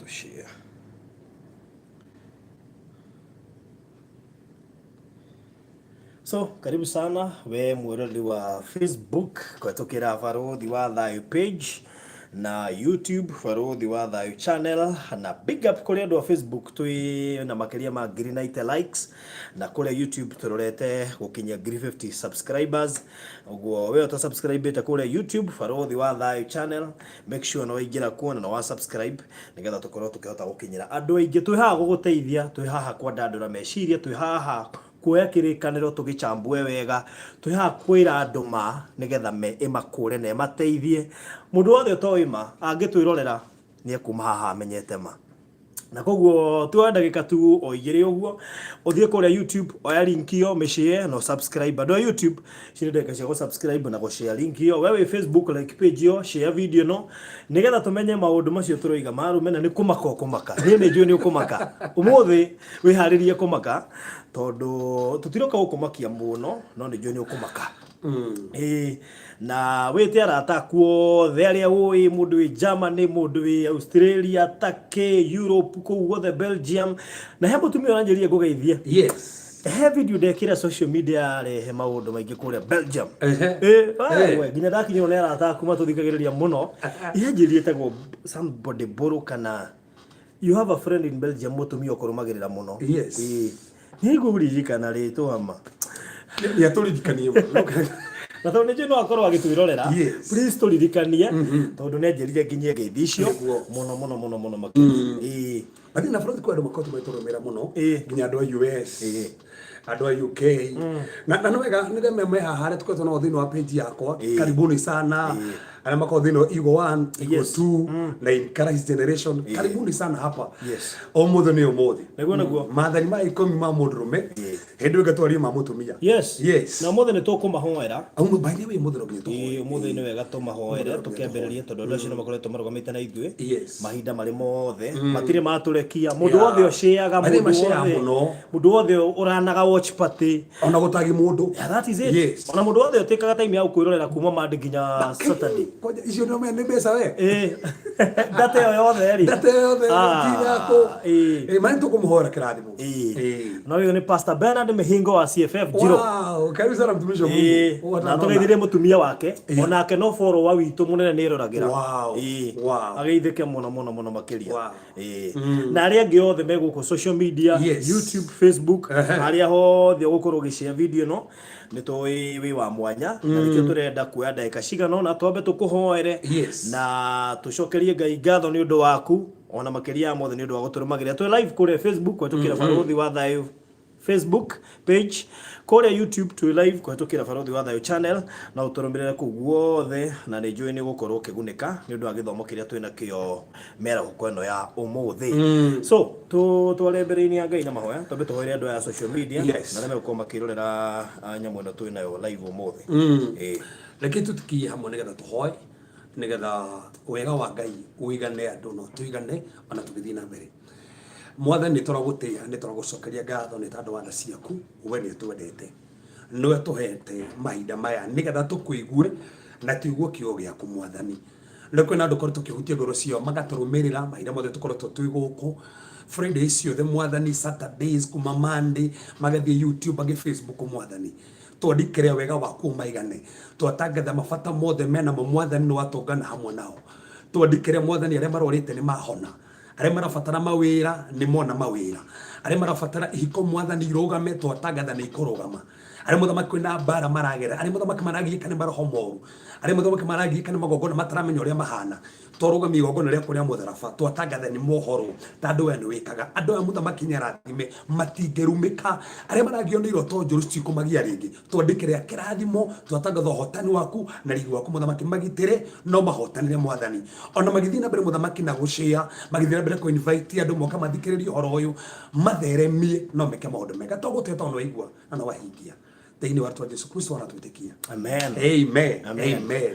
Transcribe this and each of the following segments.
Tũshare. So, karibu sana we mwĩroreri wa Facebook kũhetũkĩra Barũthi wa Thayũ page na YouTube Barũthi wa Thayũ channel, na big up kũrĩ andũ a Facebook, twĩ na makĩria ma ngiri 90 likes, na kũrĩa YouTube tũrorete gũkinyia ngiri 50 subscribers. Ũguo we ũta subscribe kũrĩa YouTube Barũthi wa Thayũ channel, make sure nĩ waingĩra kuo na nĩ wa subscribe, nĩgetha tũkorwo tũkĩhota gũkinyĩra andũ aingĩ. Twĩ haha gũgũteithia, twĩ haha kwandandũra meciria, twĩ haha kuoya kĩrĩkanĩro tũgĩchambue wega, twĩ haha kwĩra andũ ma nĩgetha me ĩmakũre na ĩmateithie. Mũndũ wothe ũtoĩ ma angĩtwĩrorera nĩ ekuma haha amenyete ma. Na koguo tuoya ndagĩka tu o igĩrĩ ũguo, ũthiĩ kũrĩa YouTube, oya link ĩyo, mĩshare na subscribe. Andũ a YouTube, ici nĩ ndagĩka cia gũ-subscribe na gũ-share link ĩyo. We wĩ Facebook, like page ĩyo, share video ĩno, nĩgetha tũmenye maũndũ macio tũroiga marũme, na nĩ kũmaka ũkũmaka. Niĩ nĩ njũĩ nĩ ũkũmaka ũmũthĩ, wĩharĩrie kũmaka, tondũ tũtiroka gũkũmakia mũno, no nĩ njũĩ nĩ ũkũmaka. Ĩĩ, na wĩte arata aku othe arĩa ũĩ, mũndũ wĩ Germany, mũndũ wĩ Australia, Turkey, Europe, kũu guothe, Belgium. Na he mũtumia ũranjĩrire ngũgeithie. He video ndekĩra social media yarehe maũndũ maingĩ kũrĩa Belgium. Ĩĩ, we, nginya ndakinyĩrwo nĩ arata aku matũthikagĩrĩria mũno. Iranjĩrire ĩtagwo somebody Mbũrũ, kana you have a friend in Belgium, mũtumia ũkũrũmagĩrĩra mũno. Yes. Ĩĩ. Nĩngũririkana rĩtwa ma. Nĩ atũririkanie. Na tondũ nĩ njũĩ no akorwo agĩtwĩrorera, please tũririkanie, tondũ nĩ anjĩrire nginyie ngeithi icio mũno mũno mũno mũno makĩria. Ĩĩ. But na bũrũri kwĩ andũ makoretwo magĩtũrũmĩra mũno, nginya andũ a US, andũ a UK, na nĩ wega nĩ rĩmwe me haha harĩa tũkoretwo nao thĩinĩ wa page yakwa. Karibuni sana arĩa makoragwo thĩinĩ wa Eagle 1, Eagle 2 na in Christ Generation, karibuni sana hapa. Ũmũthĩ nĩ ũmũthĩ. Nĩguo. Maathani ma 10 ma mũndũrũme, hĩndĩ ĩyo twarie ma mũtumia. Na ũmũthĩ nĩ tũkũmahoera. By the way, ũmũthĩ no nginya tũhoe. Ĩĩ, ũmũthĩ nĩ wega tũmahoere tũkĩambĩrĩria, tondũ andũ acio nĩ makoretwo marũgamĩte na ithuĩ mahinda marĩ mothe, matirĩ matũrekia. Mũndũ wothe ũcĩaga, Marĩ mũndũ macea wothe mũno. Mũndũ wothe ũranaga watch party. Ona gũtagi mũndũ. Yeah, that is it. Ona mũndũ wothe ũtĩkaga time ya gũkwĩrorera kuma Monday nginya Saturday. Kwanja icio nĩ mbeca we. Ĩĩ, data ĩyo yothe rĩ. Data yothe. Ah, tigako. Mani tũkũmũhoera kĩrathimo. Na ũyũ nĩ Pastor Bernard Mihingo wa CFF Njiro. Wow, karibu sana mtumishi wa Mungu. Na tũgeithirie mũtumia wake, onake no follower witũ mũnene, nĩ ĩroragĩra. Ageithĩke mũno mũno mũno makĩria. Na arĩa angĩ othe me gũkũ social media, YouTube, Facebook, harĩa hothe ũgũkorwo ũgĩshare video ĩno, nĩ tũĩ wĩ wa mwanya, na nĩkĩo tũrenda kuoya ndagĩka cigana ũna twambe tũkũhoere na tũcokerie Ngai ngatho nĩ ũndũ waku, ona makĩria ya mothe nĩ ũndũ wa gũtũrũmagĩrĩra. Twĩ live kũrĩa Facebook kũhetũkĩra Barũthi wa Thayũ Facebook page, kũrĩa YouTube twĩ live kũhetũkĩra Barũthi wa Thayũ channel. No ũtũrũmĩrĩre kũu guothe, na nĩ njũĩ nĩ ũgũkorwo ũkĩgunĩka nĩ ũndũ wa gĩthomo kĩrĩa twĩ nakĩo mĩarahũko ĩno ya ũmũthĩ. So tware mbere-inĩ ya Ngai na mahoya, twambe tũhoere andũ aya a social media na arĩa megũkorwo makĩrorera nyamũ ĩno twĩ nayo live ũmũthĩ. Reke tũtikie hamwe nĩgetha tũhoe, nĩgetha wega wa Ngai ũigane andũ no tũigane ona tũgĩthiĩ na mbere. Mwathani, nĩ tũragũtĩĩa, nĩ tũragũcokeria ngatho nĩ tondũ wa tha ciaku. We nĩ ũtwendete, nĩwe tũhete mahinda maya nĩgetha tũkũigue na tũigue kiugo gĩaku. Mwathani, rĩu kwĩna andũ koretwo tũkĩhutia ngoro ciao magatũrũmĩrĩra mahinda mothe tũkoretwo twĩ gũkũ, Fridays ciothe, Mwathani, Saturdays, kuma Monday magathiĩ YouTube, angĩ Facebook. Mwathani, twandikĩre wega waku ũmaigane, twatangatha mabata mothe menamo. Mwathani, nĩ watũngana hamwe nao. Twandikĩre, Mwathani, arĩa marwarĩte nĩ mahona, arĩa marabatara mawĩra nĩ mona mawĩra, arĩa marabatara ihiko, Mwathani, irũgame, twatangatha nĩ ikũrũgama, arĩa, Mũthamaki, kwĩna mbara maragera, arĩa, Mũthamaki, maragiĩka nĩ maroho moru, arĩa, Mũthamaki, maragiĩka nĩ magongona mataramenya ũrĩa mahana, twarũgamia igongona rĩaku rĩa mũtharaba, twatangatha nĩ mohorwo, tondũ we nĩ wĩkaga. Andũ aya, Mũthamaki, nĩ arathime, matingĩrumĩka. Arĩa maragio nĩ iroto njũru citikũmagia rĩngĩ, twandĩkĩre kĩrathimo, twatangatha ũhotani waku na riri waku. Mũthamaki, magitĩre no mahotanĩre. Mwathani, ona magĩthiĩ na mbere, Mũthamaki, na gũcĩa, magĩthiĩ na mbere kũ invite andũ moka mathikĩrĩrie ũhoro ũyũ, matheremie no meke maũndũ mega. Tũgũtĩa tondũ nĩwaigua na nĩwahingia thĩinĩ wa rĩtwa Jesu Kristo aratwĩtĩkia. Amen. Amen. Amen. Amen.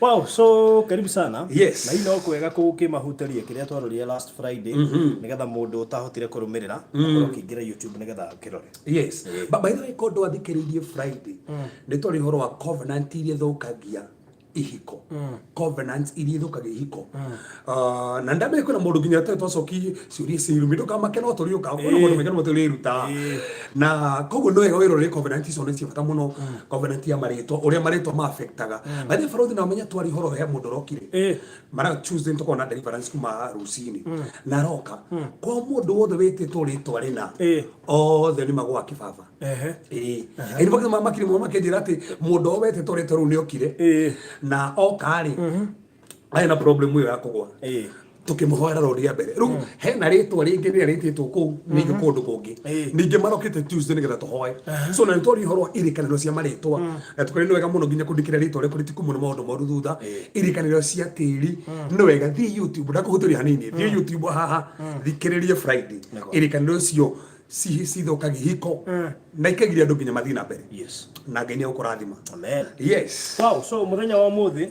Wow, so karibu sana. Na ino kwega kũkĩmahutĩrie kĩrĩa twarorire last Friday, nĩgetha mũndũ ũtahotire kũrũmĩrĩra akorwo akĩingĩra YouTube nĩgetha akĩrore. Yes. But by the way, kondo athikĩrĩirie Friday, nĩ twarĩ ũhoro wa covenant iria thũkagia. Ihiko, covenants iria ithũkagia ihiko. Ah, na ndamenya kwĩna mũndũ nginya tũrĩ twacoki ciũria cirumi ndũkamake no tũriũka kwĩna mũndũ maingĩ mũno tũrĩruta. Na koguo nĩ wega wĩrorere covenant icio, nĩ cia bata mũno. Covenant ya marĩtwa, ũrĩa marĩtwa ma affectaga. By the way, barothi, na ũmenye twari horo he mũndũ ũrokire mara Tuesday, nĩtũkorwo na deliverance kuma rũcinĩ na aroka kwa mũndũ wothe wĩtĩtwo rĩtwa rĩna, othe nĩ magwa kĩbaba. Ĩĩ, in fact makiri mũno makĩnjĩra atĩ mũndũ o wetĩtwo rĩtwa rĩu nĩ okire na oka rĩ, arĩ na problem ĩyo ya kũgwa. Tũkĩmũhoera round ya mbere. Rĩu hena rĩtwa rĩngĩ rĩrĩa rĩtĩtwo kũu ningĩ kũndũ kũngĩ, ningĩ marokĩte Tuesday nĩgetha tũhoe. So na nĩtwaria ũhoro wa irĩkanĩro cia marĩtwa na tũkĩrĩ nĩ wega mũno nginya kũndĩkĩra rĩtwa rĩaku rĩtikumwo nĩ maũndũ moru thutha. Irĩkanĩro cia tĩri, nĩ wega thiĩ YouTube, ndakũhutĩria hanini, thiĩ YouTube haha thikĩrĩrie Friday. Irĩkanĩro icio cithũkagia ihiko na ikagiria andũ nginya mathiĩ na mbere. Na Ngai nĩ egũkũrathima. Amen. Yes. Wow, so muthenya wa muthi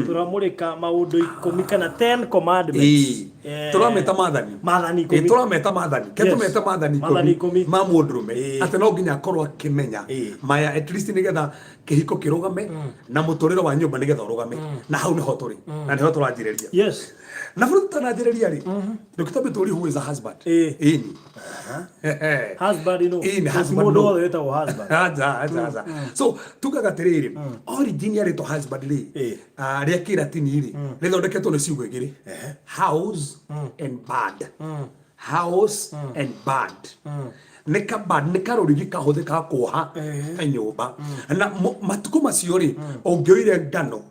turamurika maundu 10 kana 10 commandments. Tũrameta maathani. Maathani 10. Tũrameta maathani ke tũmete maathani Maathani 10 10 ma mũndũrũme atĩ no nginya akorwo akĩmenya maya at least nĩgetha kĩhiko kĩrũgame na mũtũrĩre wa nyũmba nĩgetha ũrũgame. Na hau nĩho tũrĩ na nĩho tũranjĩrĩria. Na bũrũri tũtananjĩrĩria rĩ, ndũkĩtambe tũrie, who is a husband? Ĩni. Husband no. Ĩni, Ti husband mũndũ no. wothe wĩtagwo husband. Aja, aja, aja. So tugaga atĩrĩrĩ, origin ya rĩtwa husband rĩ, rĩa kĩratini rĩ, rĩthondeketwo nĩ ciugo igĩrĩ, house and band. House and band nĩ kaband, nĩ karũrigi kahũthĩkaga kuoha kanyũmba. Na matukũ macio rĩ, ũngĩoire ngano,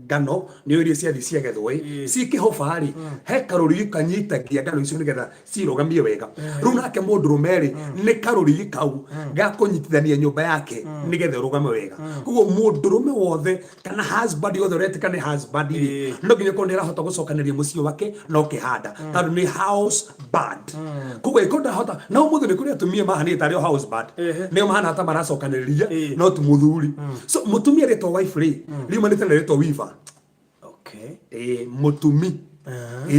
ngano nĩ iria ciathiĩ ciagethwo ĩ ciĩ kĩhoba rĩ, he karũrigi kanyitagia ngano icio nĩgetha cirũgamie wega. Rĩu nake mũndũrũme rĩ, nĩ karũrigi kau ga kũnyitithania nyũmba yake nĩgetha ĩrũgame wega. Koguo mũndũrũme wothe kana husband yothe ũretĩka nĩ husband rĩ, no nginya korwo nĩ arahota gũcokanĩria mũciĩ wake na ũkĩhanda, tondũ nĩ house band. Koguo ĩkorwo ndahota, na ũmũthĩ nĩ kũrĩ atumia mahanĩte tarĩ o house band, nĩo mahana ta maracokanĩrĩria, no ti mũthuri. So mũtumia, rĩtwa wife rĩ, riumanĩte na rĩtwa weaver. Mũtumi.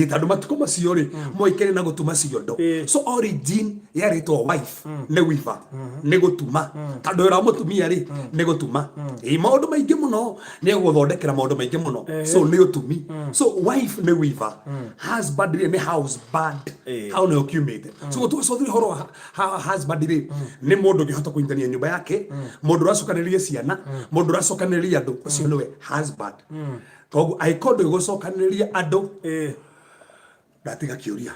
Tondũ matukũ macio rĩ, moĩkaine na gũtuma ciondo. So origin ya rĩtwa wife nĩ weaver, nĩ gũtuma, tondũ wĩra wa mũtumia rĩ nĩ gũtuma. Maũndũ maingĩ mũno, nĩ egũgũthondekera maũndũ maingĩ mũno. So nĩ ũtumi. So wife nĩ weaver, husband rĩ nĩ house band. Hau nĩho kiumĩte. So tũcothire ũhoro wa husband rĩ, nĩ mũndũ ũngĩhota kũnyitania nyũmba yake, mũndũ ũracokanĩrĩria ciana, mũndũ ũracokanĩrĩria andũ, ũcio nĩwe husband. Koguo angĩkorwo ndũgũcokanĩrĩria andũ, ndatiga kĩũria.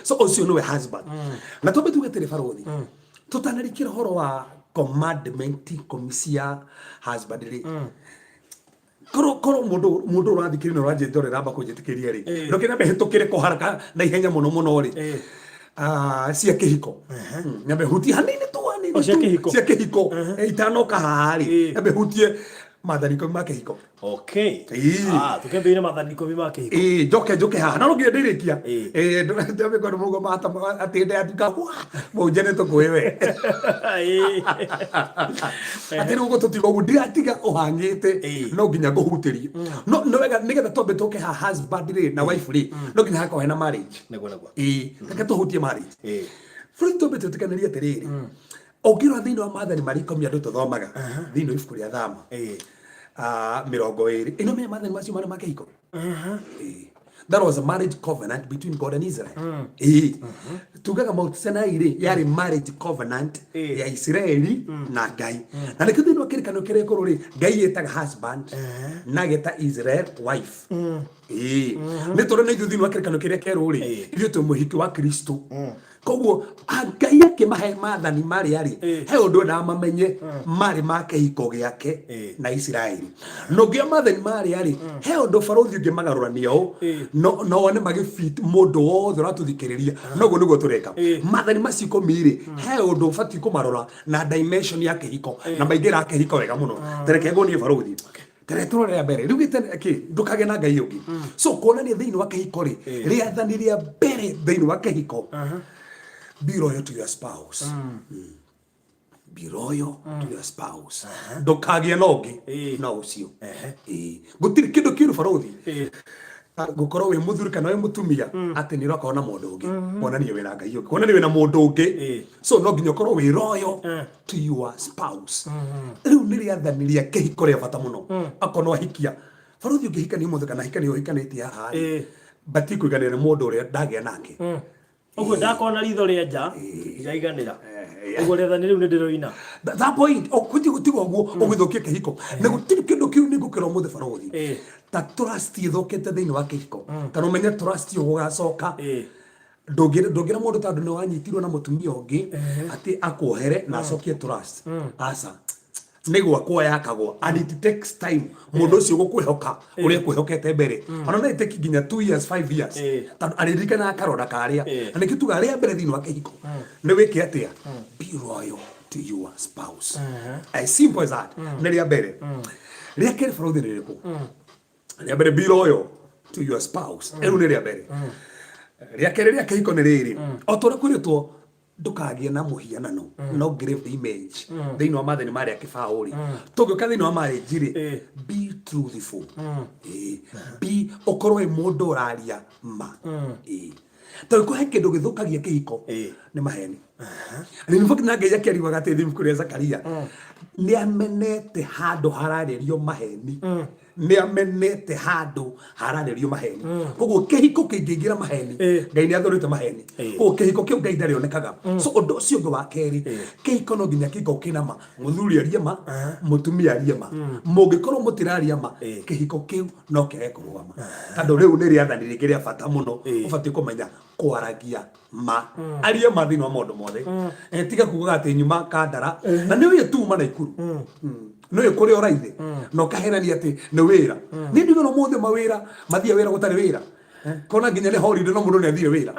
So ũcio nĩwe husband. Na twambe tuge atĩrĩ, barothi, tũtanarikĩra ũhoro wa commandment 10 cia husband rĩ, korwo mũndũ ũrathikĩrĩria na ũranjĩndorera amba kũnjĩtĩkĩria rĩ, ndũkĩ nyambe hĩtũkĩre kũharaka na ihenya mũno mũno rĩ. Ah, cia kĩhiko. Nyambe hutie hanini tu, hanini O, cia tu. kĩhiko. Cia kĩhiko. Itanoka haha rĩ, nyambe hutie maathani 10 ma kĩhiko. Ah, tukĩambĩrĩria maathani 10 ma kĩhiko. Ĩĩ, njoke njũke haha na no nginya ndĩrĩkia. Ndambe kwenda mũgo mata atĩ ndatuka wa mũnje nĩ tũkũĩ we atĩ rĩu gũtũtiga ũguo ndiratiga ũhang'ĩte. No nginya ngũhutĩrie, no nĩ wega nĩgetha twambe tũke ha husband rĩ na wife rĩ, no nginya hakorwo hena marriage. Nĩguo, nĩguo. Ĩĩ, reke tũhutie marriage. Bũrũri, twambe twĩtĩkanĩrie atĩrĩrĩ, ũngĩrora thĩinĩ wa maathani marĩa 10 andũ tũthomaga thĩinĩ wa ibuku rĩa Thama 20, ĩno menya maathani macio marĩa ma kĩhiko. That was a marriage covenant between God and Israel. Ĩĩ. Tugaga Mount Sinai rĩ, yarĩ marriage covenant ya Isiraeli na Ngai. Na nĩkĩo thĩinĩ wa kĩrĩkanĩro kĩrĩa gĩkũrũ rĩ, Ngai ĩtaga husband na ageta Israel wife. Ĩĩ. Nĩ tondũ na ithuĩ thĩinĩ wa kĩrĩkanĩro kĩrĩa kĩerũ rĩ, ithuĩ twĩ mũhiki wa Kristo. Koguo Ngai akĩmahe maathani marĩa rĩ, he ũndũ endaga mamenye marĩ ma kĩhiko gĩake na Isiraeli. Na ũngĩoya maathani marĩa rĩ, he ũndũ barothi ũngĩmagarũrania ũũ, no wone magĩbit mũndũ wothe ũratũthikĩrĩria. Noguo nĩguo tũreka. Maathani macio 10 rĩ, he ũndũ ũbatiĩ kũmarora na dimension ya kĩhiko na maingĩraga kĩhiko wega mũno. Tareke nguonie, barothi. Taretwo rĩa mbere rĩu gĩte kĩ ndũkagĩe na Ngai ũngĩ. So kuonania thĩinĩ wa kĩhiko rĩ, rĩathani rĩa mbere thĩinĩ wa kĩhiko, be loyal to your spouse. Be loyal to your spouse, ndũkagĩe na ũngĩ no ũcio. Gũtirĩ kĩndũ kĩũru, barothi. Gũkorwo wĩ mũthuri kana wĩ mũtumia atĩ nĩ ũrakorwo na mũndũ ũngĩ, kuonania wĩna Ngai ũngĩ, kuonania wĩna mũndũ ũngĩ. So no nginya ũkorwo wĩ loyal to your spouse. Rĩu nĩ rĩathani rĩa kĩhiko rĩa bata mũno. Akorwo nĩ wahikia, barothi, ũngĩhikania ũmũthĩ kana hikania ũhikanĩtie haha rĩ, batiĩ kũiganĩra nĩ mũndũ ũrĩa ndagĩa nake. Ũguo ndakona ritho rĩa nja ndiraiganĩra. Ũguo rĩathani rĩu nĩ ndĩroina. That point gũtirĩ gũtiga ũguo ũgĩthũkia kĩhiko, na gũtirĩ kĩndũ kĩu nĩ ngũkĩra ũmũthĩ, barothi, ta trust ĩthũkĩte thĩinĩ wa kĩhiko, kana ũmenye trust ĩyo gũgacoka. Ndũngĩra mũndũ tondũ nĩ wanyitirwo na mũtumia ũngĩ atĩ akuohere na acokie trust. Aca, nĩ gwakwo yakagwo, and it takes time mũndũ ũcio gũkwĩhoka ũrĩa kwĩhokete mbere, ona no ĩteki nginya 2 years, 5 years, tondũ arĩririkanaga karonda karĩa. Na nĩkĩo tugaga rĩa mbere thĩinĩ wa kĩhiko nĩ wĩke atĩa? Be loyal to your spouse, as simple as that. Nĩ rĩa mbere. Rĩa kerĩ, barothi, nĩ rĩrĩkũ? Rĩa mbere, be loyal to your spouse, rĩu nĩ rĩa mbere. Rĩa kerĩ rĩa kĩhiko nĩ rĩrĩ, o ta ũrĩa kwĩrĩtwo ndũkagĩe na mũhianano, no engraved image, thĩinĩ wa maathani marĩa kĩbaũ rĩ, tũngĩũka thĩinĩ wa marriage rĩ, be truthful. Be ũkorwo wĩ mũndũ ũraria ma. Tondũ kũhe kĩndũ gĩthũkagia kĩhiko nĩ maheni. Na in fact na Ngai akĩariwaga atĩ ibuku rĩa Zakaria nĩ amenete handũ hararĩrio maheni, nĩ amenete handũ hararĩrio maheni. Koguo kĩhiko kĩngĩingĩra maheni, Ngai nĩ athũrĩte maheni. Koguo kĩhiko kĩu Ngai ndarĩonekaga. So ũndũ ũcio ũngĩ wa kerĩ, kĩhiko no nginya kĩhiko kĩna ma. Mũthuri arie ma, mũtumia arie ma. Mũngĩkorwo mũtiraria ma, kĩhiko kĩu no kĩage kũrũgama, tondũ rĩu nĩ rĩathani rĩngĩ rĩa bata mũno. Ũbatiĩ kũmenya kwaragia ma, arie ma thĩinĩ wa maũndũ mothe. Tiga kugaga atĩ nyuma Kandara na nĩ ũyũ tuma Naikuru, nĩ ũyũ kũrĩa ũraithĩ, na ũkahenania atĩ nĩ wĩra. Nĩ ndigana ũmũthĩ mawĩra mathia wĩra gũtarĩ wĩra. Kona nginya nĩ holiday no mũndũ nĩ athire wĩra.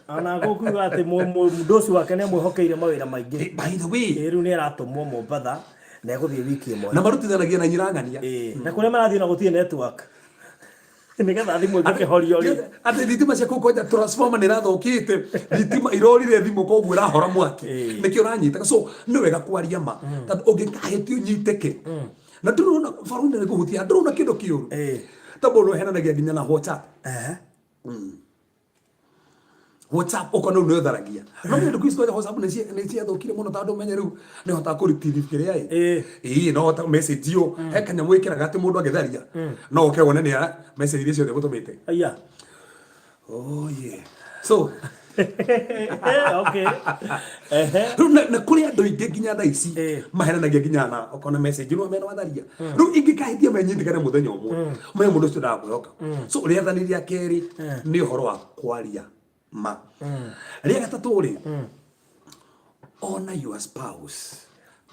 Ona gũkuga atĩ mũndũ ũcio wake nĩ amwĩhokeire mawĩra maingĩ. By the way, Rĩu nĩ aratũmwo Mombatha na egũthiĩ wiki ĩmwe. Na marutithanagia na nyirang'ania. Na kũrĩa marathiĩ na gũtirĩ network, nĩgetha thimũ ĩngĩkĩhorio rĩ. Atĩ thitima cia kũu kwanja transformer nĩ irathũkĩte, thitima irorire thimũ, koguo ĩrahora mwaki. Nĩkĩo ũranyitaga. So nĩ wega kwaria ma, tondũ ũngĩkahĩtia ũnyitĩke na ndũrona barũni nĩ kũhutia, ndũrona kĩndũ kĩũru ta mũndũ ũhenanagia nginya na WhatsApp. WhatsApp ũkona rĩu nĩ ũtharagia, no nĩ ndũ kwanja WhatsApp nĩ ciathũkire mũno, tondũ ũmenye rĩu nĩ hotaga kũritithi kĩrĩa ĩ. Ĩĩ, no hota message ĩyo he kanyamũ ĩkĩraga atĩ mũndũ agĩtharia no ũke wone nĩ message iria ciothe gũtũmĩte. Aya. Oh yeah, so Okay. Ehe. Rĩu na kũrĩ andũ aingĩ nginya thaa ici mahenanagia nginya na ũkona message no mena watharia. Rĩu ingĩkahĩtia menyitĩkane mũthenya ũmwe, ũmenye mũndũ ũcio ndakwĩhoka. So rĩathani rĩa kerĩ nĩ ũhoro wa kwaria ma. Rĩa gatatũ rĩ, honor your spouse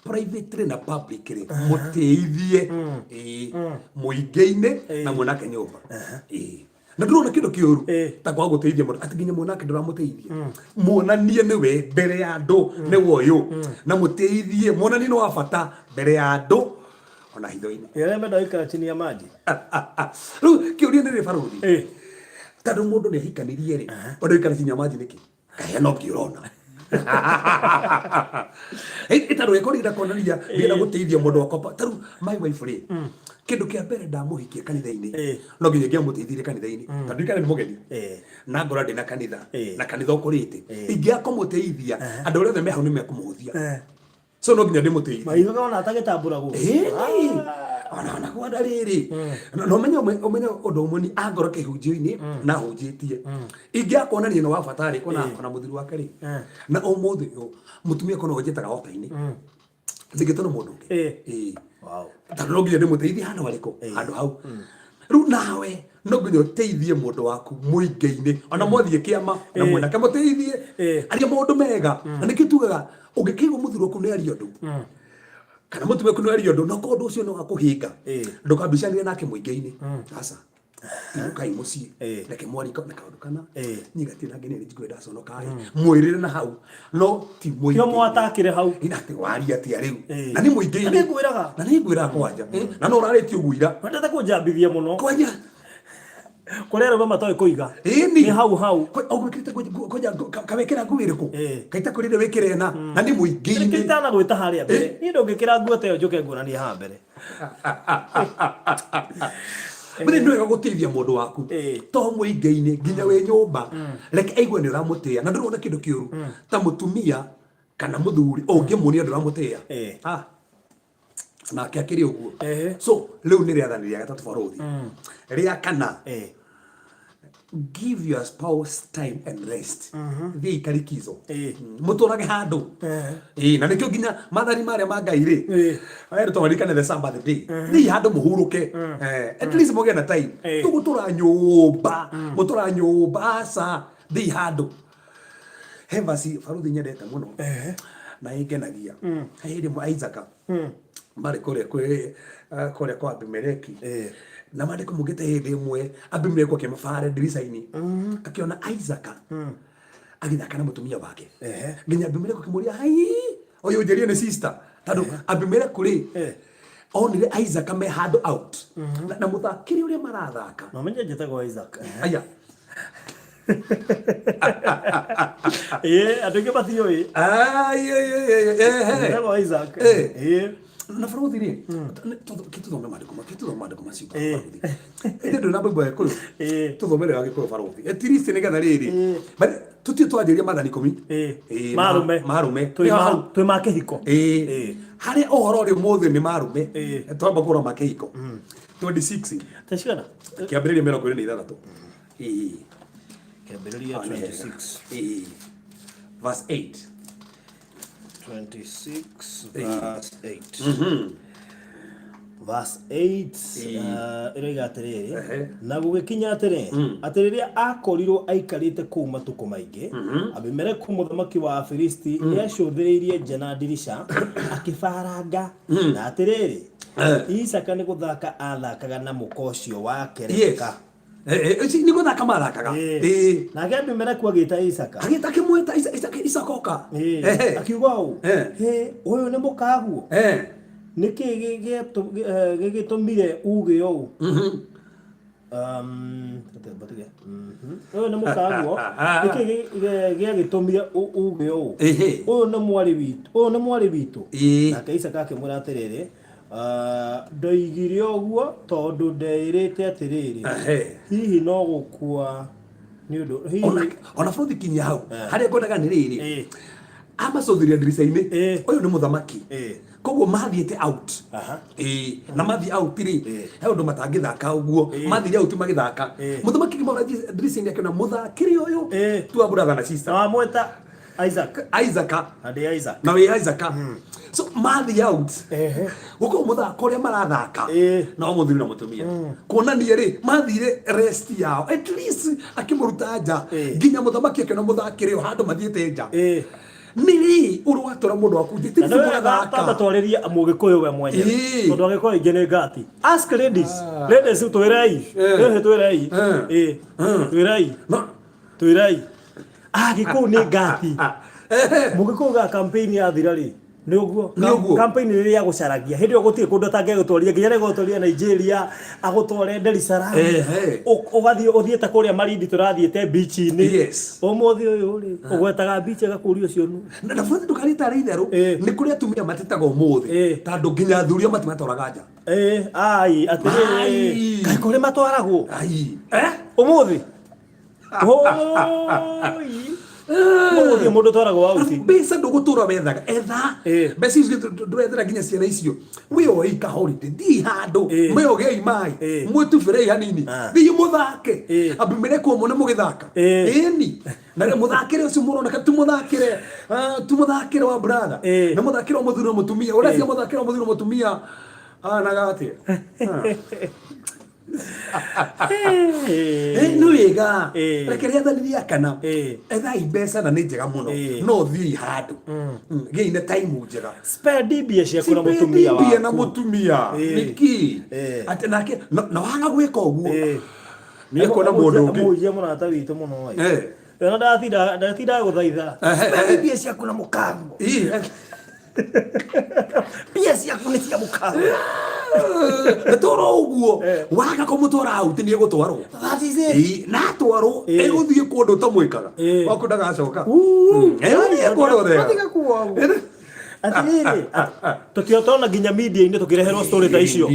privately na publicly, mũtĩithie, ĩĩ, mũingĩ-inĩ na mwanake nyũmba. Ĩĩ, na ndũrona kĩndũ kĩũru ta kwaga gũteithia mũndũ atĩ nginya mwanake ndũramũteithia. Muonanie nĩwe mbere ya andũ nĩwe ũyũ, na mũteithie, muonanie nĩ wa bata mbere ya andũ ona hitho-inĩ. Arĩa menda gũikara chini ya maji. Rĩu kĩũria nĩ rĩ, barothi, tondũ mũndũ nĩ ahikanirie rĩ, ũndũ ikara chini ya maji nĩkĩ? Kahĩa no kĩ ũrona ĩtandũ ĩkorwo kuonania ndĩrenda gũteithia mũndũ wakwa. Ta rĩu my wife rĩ, kĩndũ kĩa mbere ndamũhikia kanitha-inĩ, no nginya ngĩamũteithirie kanitha-inĩ, tondũ ndikane nĩ mũgeni na ngora ndĩ na kanitha na kanitha ũkũrĩte. Ingĩaga kũmũteithia, andũ arĩa othe me hau nĩ mekũmũhũthia. So no nginya ndĩmũteithie. Maitho ona atagĩtambũragwo. Ĩĩ, ona kwanda rĩrĩ na ũmenye ũndũ ũmwe ni angorwo kĩhunjio-inĩ na hunjĩtie ingĩaga kuonania nĩ wa bata rĩ, ona ona mũthuri wake rĩ, na ũmũthĩ ũyũ mũtumia kona ũnjĩtaga ota-inĩ ndingĩtwo nĩ mũndũ ũngĩ. Ĩĩ. Tondũ no nginya ndĩmũteithie handũ harĩkũ, handũ hau. Rĩu nawe no nginya ũteithie mũndũ waku mũingĩ-inĩ, ona mwathiĩ kĩama na mwanake, mũteithie, aria maũndũ mega. Na nĩkĩo tugaga ũngĩkĩigua mũthuri waku nĩ aria ũndũ kana mũtumia waku nĩ aria ũndũ, na korwo ũndũ ũcio nĩ wa kũhĩnga, ndũkambicanĩre nake mũingĩ-inĩ. Aca, inũkai mũciĩ, reke mwarika na kaũndũ kana niĩ gatirĩ na ngene nĩ ndaconoka ĩ, mwĩrĩre na hau, no ti mũingĩ. Kĩo mwatakĩre hau. Ina atĩ waria atĩa rĩu? Na nĩ mũingĩ-inĩ. Na nĩngwĩraga. Na nĩ ngwĩraga kwanja. Na no ũrarĩtie ũguo ira. Wendete kũnjambithia mũno. Kwanja. Kũrĩa arũme matoĩ kũiga. Ĩni. Nĩ hau hau. Ũgwĩkĩrĩte kwanja kawĩkĩra nguo ĩrĩkũ? Kaita kwĩrire wĩkĩre ĩna na nĩ mũingĩ-inĩ. Nĩkĩo itanagwĩta harĩa mbere. Niĩ ndũngĩkĩra nguo ta ĩyo njũke nguonanie haha mbere. Mbere nĩ wega gũtĩithia mũndũ waku. To mũingĩ-inĩ nginya wĩ nyũmba, reke aigue nĩ ũramũtĩa, na ndũrona kĩndũ kĩũru ta mũtumia kana mũthuri ũngĩmuonia ndũramũtĩa. Ah, nake akĩrĩ ũguo. So rĩu nĩ rĩathani rĩa gatatũ, barũthi. Rĩa kana, give your spouse time and rest. Thiĩ ikarikizo, mũtũrage handũ. Ĩĩ, na nĩkĩo nginya mathani marĩa ma Ngai rĩ, werũ twaririkane the Sabbath day. Thiĩ handũ mũhurũke. At least mũgĩe na time. Tũgũtũra nyũmba, mũtũra nyũmba, aca, thiĩ handũ. He verse, barũthi, nyendete mũno na ĩngenagia. He hĩndĩ ĩmwe Isaac marĩ kũrĩa kwĩ kũrĩa kwa Abimeleki, na maandĩko maugĩte hĩndĩ ĩmwe Abimeleki akĩmabara ndirica-inĩ, akĩona Isaac agĩthaka na mũtumia wake, nginya Abimeleki akĩmũria, "Hai, ũyũ njĩrie nĩ sister?" Tondũ Abimeleki rĩ, onire Isaac me handũ out na mũthakĩre ũrĩa marathaka. No menye njĩtagwo Isaac. Aya. Ĩĩ, andũ aingĩ matiũĩ. Ai, ai, ai, ai, ehe. Njĩtagwo Isaac. Na barũthi rĩ, kĩtũthome maandĩko kĩtũthome maandĩko macio, barũthi. Ĩndĩ ndũrĩ na Bible ya Gĩkũyũ? Tũthomere ya Gĩkũyũ, barũthi, at least nĩgetha rĩrĩ. But tũtirĩ twanjĩrĩria maathani 10. Marũme. Marũme. Twĩ ma kĩhiko. Harĩa ũhoro ũrĩ ũmũthĩ nĩ marũme. Twamba kũrora ma kĩhiko 26. Tacigana? Kĩambĩrĩria 26. Kĩambĩrĩria. Ah, nĩ hega. 26. Verse 8. 26 verse 8. Verse 8 ĩroiga atĩrĩrĩ, na gũgĩkinya atĩrĩ, atĩ rĩrĩa akorirwo aikarĩte kũu matukũ maingĩ, Abimeleku mũthamaki wa Afilisti nĩacũthĩrĩirie nja na ndirica akĩbaranga, na atĩrĩrĩ, Isaka nĩ gũthaka athakaga na mũka ũcio wake Rebeka. Nĩ gũthaka mathakaga. Nake Abimeleku agĩta Isaka. Agĩta, akĩmwĩta, "Isaka, ũka." Akiuga ũũ, "Hĩ, ũyũ nĩ mũkaguo? Nĩkĩ gĩgĩtũmire uge ũũ?" Batige. Ũyũ nĩ mũkaguo, nĩkĩ gĩagĩtũmire uge ũũ? Ũyũ nĩ mwarĩ witũ, ũyũ nĩ mwarĩ witũ." Nake Isaka akĩmwĩra atĩrĩrĩ, "Ah, ndoigire ũguo tondũ ndeĩrĩte atĩrĩrĩ, hihi no gũkua nĩ ũndũ hihi." Ona bũrũthi, kinyia hau. Harĩa ngwendaga nĩ rĩrĩ, amacũthĩria ndirica-inĩ. Ũyũ nĩ mũthamaki. Koguo mathiĩte out. Na mathiĩ out rĩ, he ũndũ matangĩthaka ũguo. Mathire out magĩthaka. Mũthamaki kĩmora ndirica-inĩ akĩona mũthakĩri ũyũ tu wa brother na sister. Na wamwĩta Isaac. Isaac. Na ndĩ Isaac. Na wĩ Isaac. So mathiĩ out, gũkorwo mũthako ũrĩa marathaka na wa mũthuri na mũtumia, kuonania rĩ mathire rest yao, at least akĩmũruta nja, nginya mũthamaki akĩona mũthakĩre ũyũ handũ mathiĩte nja. Nĩ rĩ ũrĩ watwara mũndũ waku nja? Na nĩ wega tamba twarĩrie mũgĩkũyũ we mwenyewe, tondũ agĩkũyũ aingĩ nĩ ngati. Ask ladies. Ladies, twĩrei. Twĩrei. Twĩrei. No. Twĩrei, agĩkũyũ nĩ ngati. Mũgĩkũyũ ga campaign yathira rĩ, nĩ ũguo. Nĩ ũguo. Campaign rĩrĩa ya gũcaragia, hĩndĩ ĩyo gũtirĩ kũndũ atangĩgũtwarire, nginya rĩgũtwarire Nigeria, agũtware Dar es Salaam. Ũgathiĩ ũthiĩte kũrĩa Malindi, tũrathiĩte beach-inĩ. Ũmũthĩ ũyũ rĩ, ũgwetaga beach agakũria ũcio nũ. Na bũrũri ndũkarĩ tarĩ itherũ. Nĩ kũrĩ atumia matetaga ũmũthĩ, tondũ nginya athuri o matimatwaraga nja. Ai, atĩrĩrĩ. Ai. Kaĩ kũrĩ matwaragwo Ai. Eh? ũmũthĩ? Oi. Ũmũthĩ mũndũ twaragwo out. Mbeca ndũgũtũra wethaga, etha mbeca icio, ndũrethera nginya ciana icio. Wĩoei ka holiday, thiĩ handũ, mwĩogei mai, mwĩtubĩrei hanini, thiĩ mũthake. Abimeleki ũmwe nĩ mũgĩthaka. Ĩni na rĩ mũthakĩre ũcio mũroneka tu mũthakĩre, tu mũthakĩre wa brother na mũthakĩre wa mũthuri na mũtumia. Ũrecia mũthakĩre wa mũthuri na mũtumia anaga atĩa? Nĩ wega. Reke rĩathani rĩa kana, ethai mbeca na nĩ njega mũno, no thiĩi handũ. Gĩi na time njega. Spend mbia ciaku na mũtumia mbia na waku. Mũtumia. Nĩkĩ atĩ nake na waga gwĩka ũguo, nĩ ekuona mũndũ ũngĩ. Mũhunjia mũrata witũ mũno ĩ. Ona ndatinda gũthaitha. Spend mbia ciaku na mũkaguo. Mbia ciaku nĩ cia mũkaguo. Toro ũguo waga kũmũtwara out, nĩ egũtwarwo. That is it. Na atwarwo, egũthiĩ kũndũ ũtamwĩkaga waku, ndagacoka. Egũthiĩ kũndũ thega. Matiga kuga ũguo. Atĩrĩrĩ, tũtiotona nginya media-inĩ tũkĩreherwo story ta icio.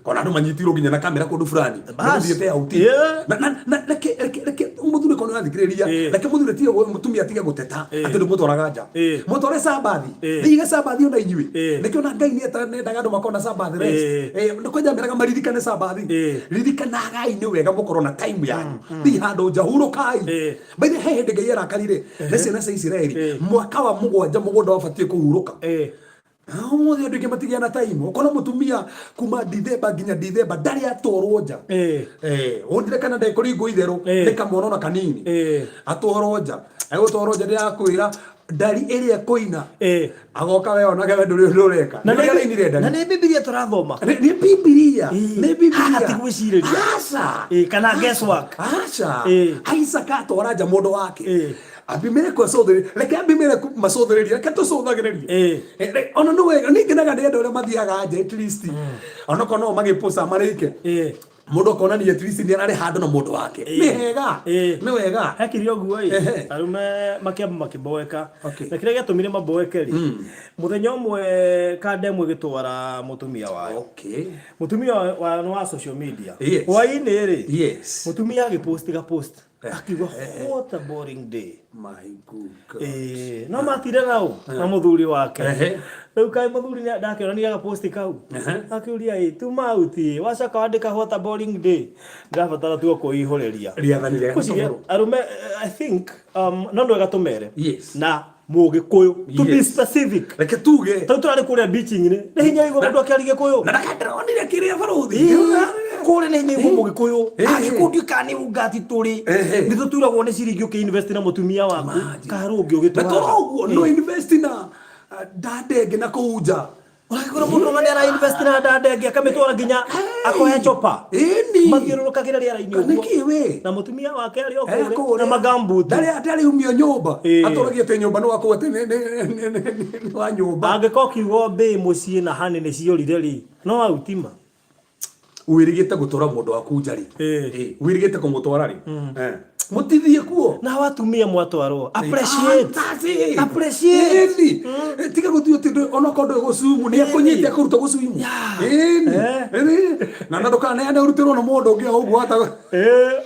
Kona andũ manyitirwo nginya na kamera kũndũ fulani. Bas. Mathiĩte out. Yeah. Na reke mũthuri kono athikĩrĩria. Eh. Reke mũthuri atige mũtumia atige gũteta Eh. atĩ ndũmũtwaraga nja. Eh. Mũtware Sabathi. Eh. Thiĩge Sabathi ona inyuĩ. Eh. Nĩkĩo na Ngai nĩendaga andũ makorwo na Sabath rest. Eh. Eh, nĩ kwanja meraga maririkane Sabathi. Eh. Ririkanagai nĩ wega mũkorwo na time yanyu. Thiĩ handũ nja hurũkai. Eh. By the way, he hĩndĩ Ngai arakarire nĩ ciana cia Isiraeli. Eh. Mwaka wa mũgwanja mũgũnda wabatiĩ kũhurũka. Eh. Ũmũthĩ andũ aingĩ matigĩa na time. Ũkona mũtumia kuma Dithemba nginya Dithemba ndarĩ atwarwo nja. Eh. Eh, ũndire kana ndekũringwo itherũ Eh. nĩ kamwana ona kanini. Eh. Atwarwo nja. Egũtwarwo nja ndĩrakwĩra ndari ĩrĩa ĩkũina. Eh. Agoka we onage we ndũrĩ ũndũ ũreka. Na Nĩ ũrĩa arainire na ndari. nĩ Bibilia tũrathoma. Nĩ Bibilia. Eh. Nĩ Bibilia. Haha ti gwĩcirĩria. Aca. Eh, kana guesswork. Aca. Eh. Isaka atwara nja mũndũ wake. Eh. Abimeleku acũthĩrĩrie. Reke Abimeleku macũthĩrĩrie. Reke tũcũthagĩrĩrie. Eh. Ona nĩ wega nĩ ngenaga nĩ andũ arĩa mathiaga nja at least. Onokorwo no magĩpũca marĩke. Eh. Mũndũ akonania at least nĩ ararĩ handũ na mũndũ wake. Eh. Nĩ hega. Eh. Nĩ wega. Hekire ũguo ĩ Ehe. arũme makĩamba makĩboeka. Okay. Na kĩrĩa gĩatũmire maboeke rĩ, mũthenya ũmwe kanda ĩmwe ĩgĩtwara mũtumia wayo. Okay. Mũtumia wa nĩ wa social media. Yes. Hwaĩ-inĩ rĩ, Yes. mũtumia agĩpost ga post. Akiuga what a boring day. My good God. Eh, no matire nau na mũthuri wake. Ehe. Rĩu kaĩ mũthuri ndakĩonania gaposti kau. Ehe. Akĩũria ĩ tuma out wacoka wandĩka what a boring day. Ndĩrabatara tu kũihũrĩria. Rĩathani rĩa Ngwĩciria gatatũ. arũme I think no nĩ wega tũmere. Yes. Na mũgĩkũyũ to be Yes. specific. Reke tuge. Tondũ tũrarĩ kũrĩa beach-inĩ nĩ hinya igua mũndũ akĩaria gĩkũyũ. Na ndakandĩronire kĩrĩa barũthi. Kũrĩa nĩ hinya igua mũgĩkũyũ. Eh. Agĩkũyũ ndiũĩ kana nĩ ungati tũrĩ. Ehe. Nĩ tũturagwo nĩ ciringi ũkĩ-invest na mũtumia waku. Imagine. Karũngĩ Na ũgĩtwara. toro ũguo no invest na ndande ĩngĩ na kũu nja. Ũragĩkora mũndũ ona nĩ ara invest na ndande ĩngĩ akamĩtwara nginya akohe chopa. Ĩni. Mathiũrũrũkagĩra rĩera-inĩ ũguo. Nĩkĩ we? Na mũtumia wake arĩ o Eh, kũrĩa kũrĩa. na magambuti. Ndarĩ umio nyũmba. Eh. Atũragia atĩ nyũmba nĩ wakũu atĩ nĩ wa nyũmba. Angĩkorwo kiugo mbĩ mũciĩ na hani nĩ ciorire rĩ, no autima. Wĩrĩgĩte gũtwara mũndũ waku nja rĩ. Eh. Eh, wĩrĩgĩte kũmũtwara rĩ. Eh. Mũtithiĩ kuo. Na watumia mwatwarwo appreciate. Ah, that's it. Appreciate. Ĩni. Tiga gũthiĩ atĩ onokorwo ndũĩ gũcumu nĩ akũnyite akũruta gũcumu. Yeah. Ĩni. Eh. Ĩni. Na ndũkaneane ũrutĩrwo nĩ mũndũ ũngĩ o ũguo ata. Eh.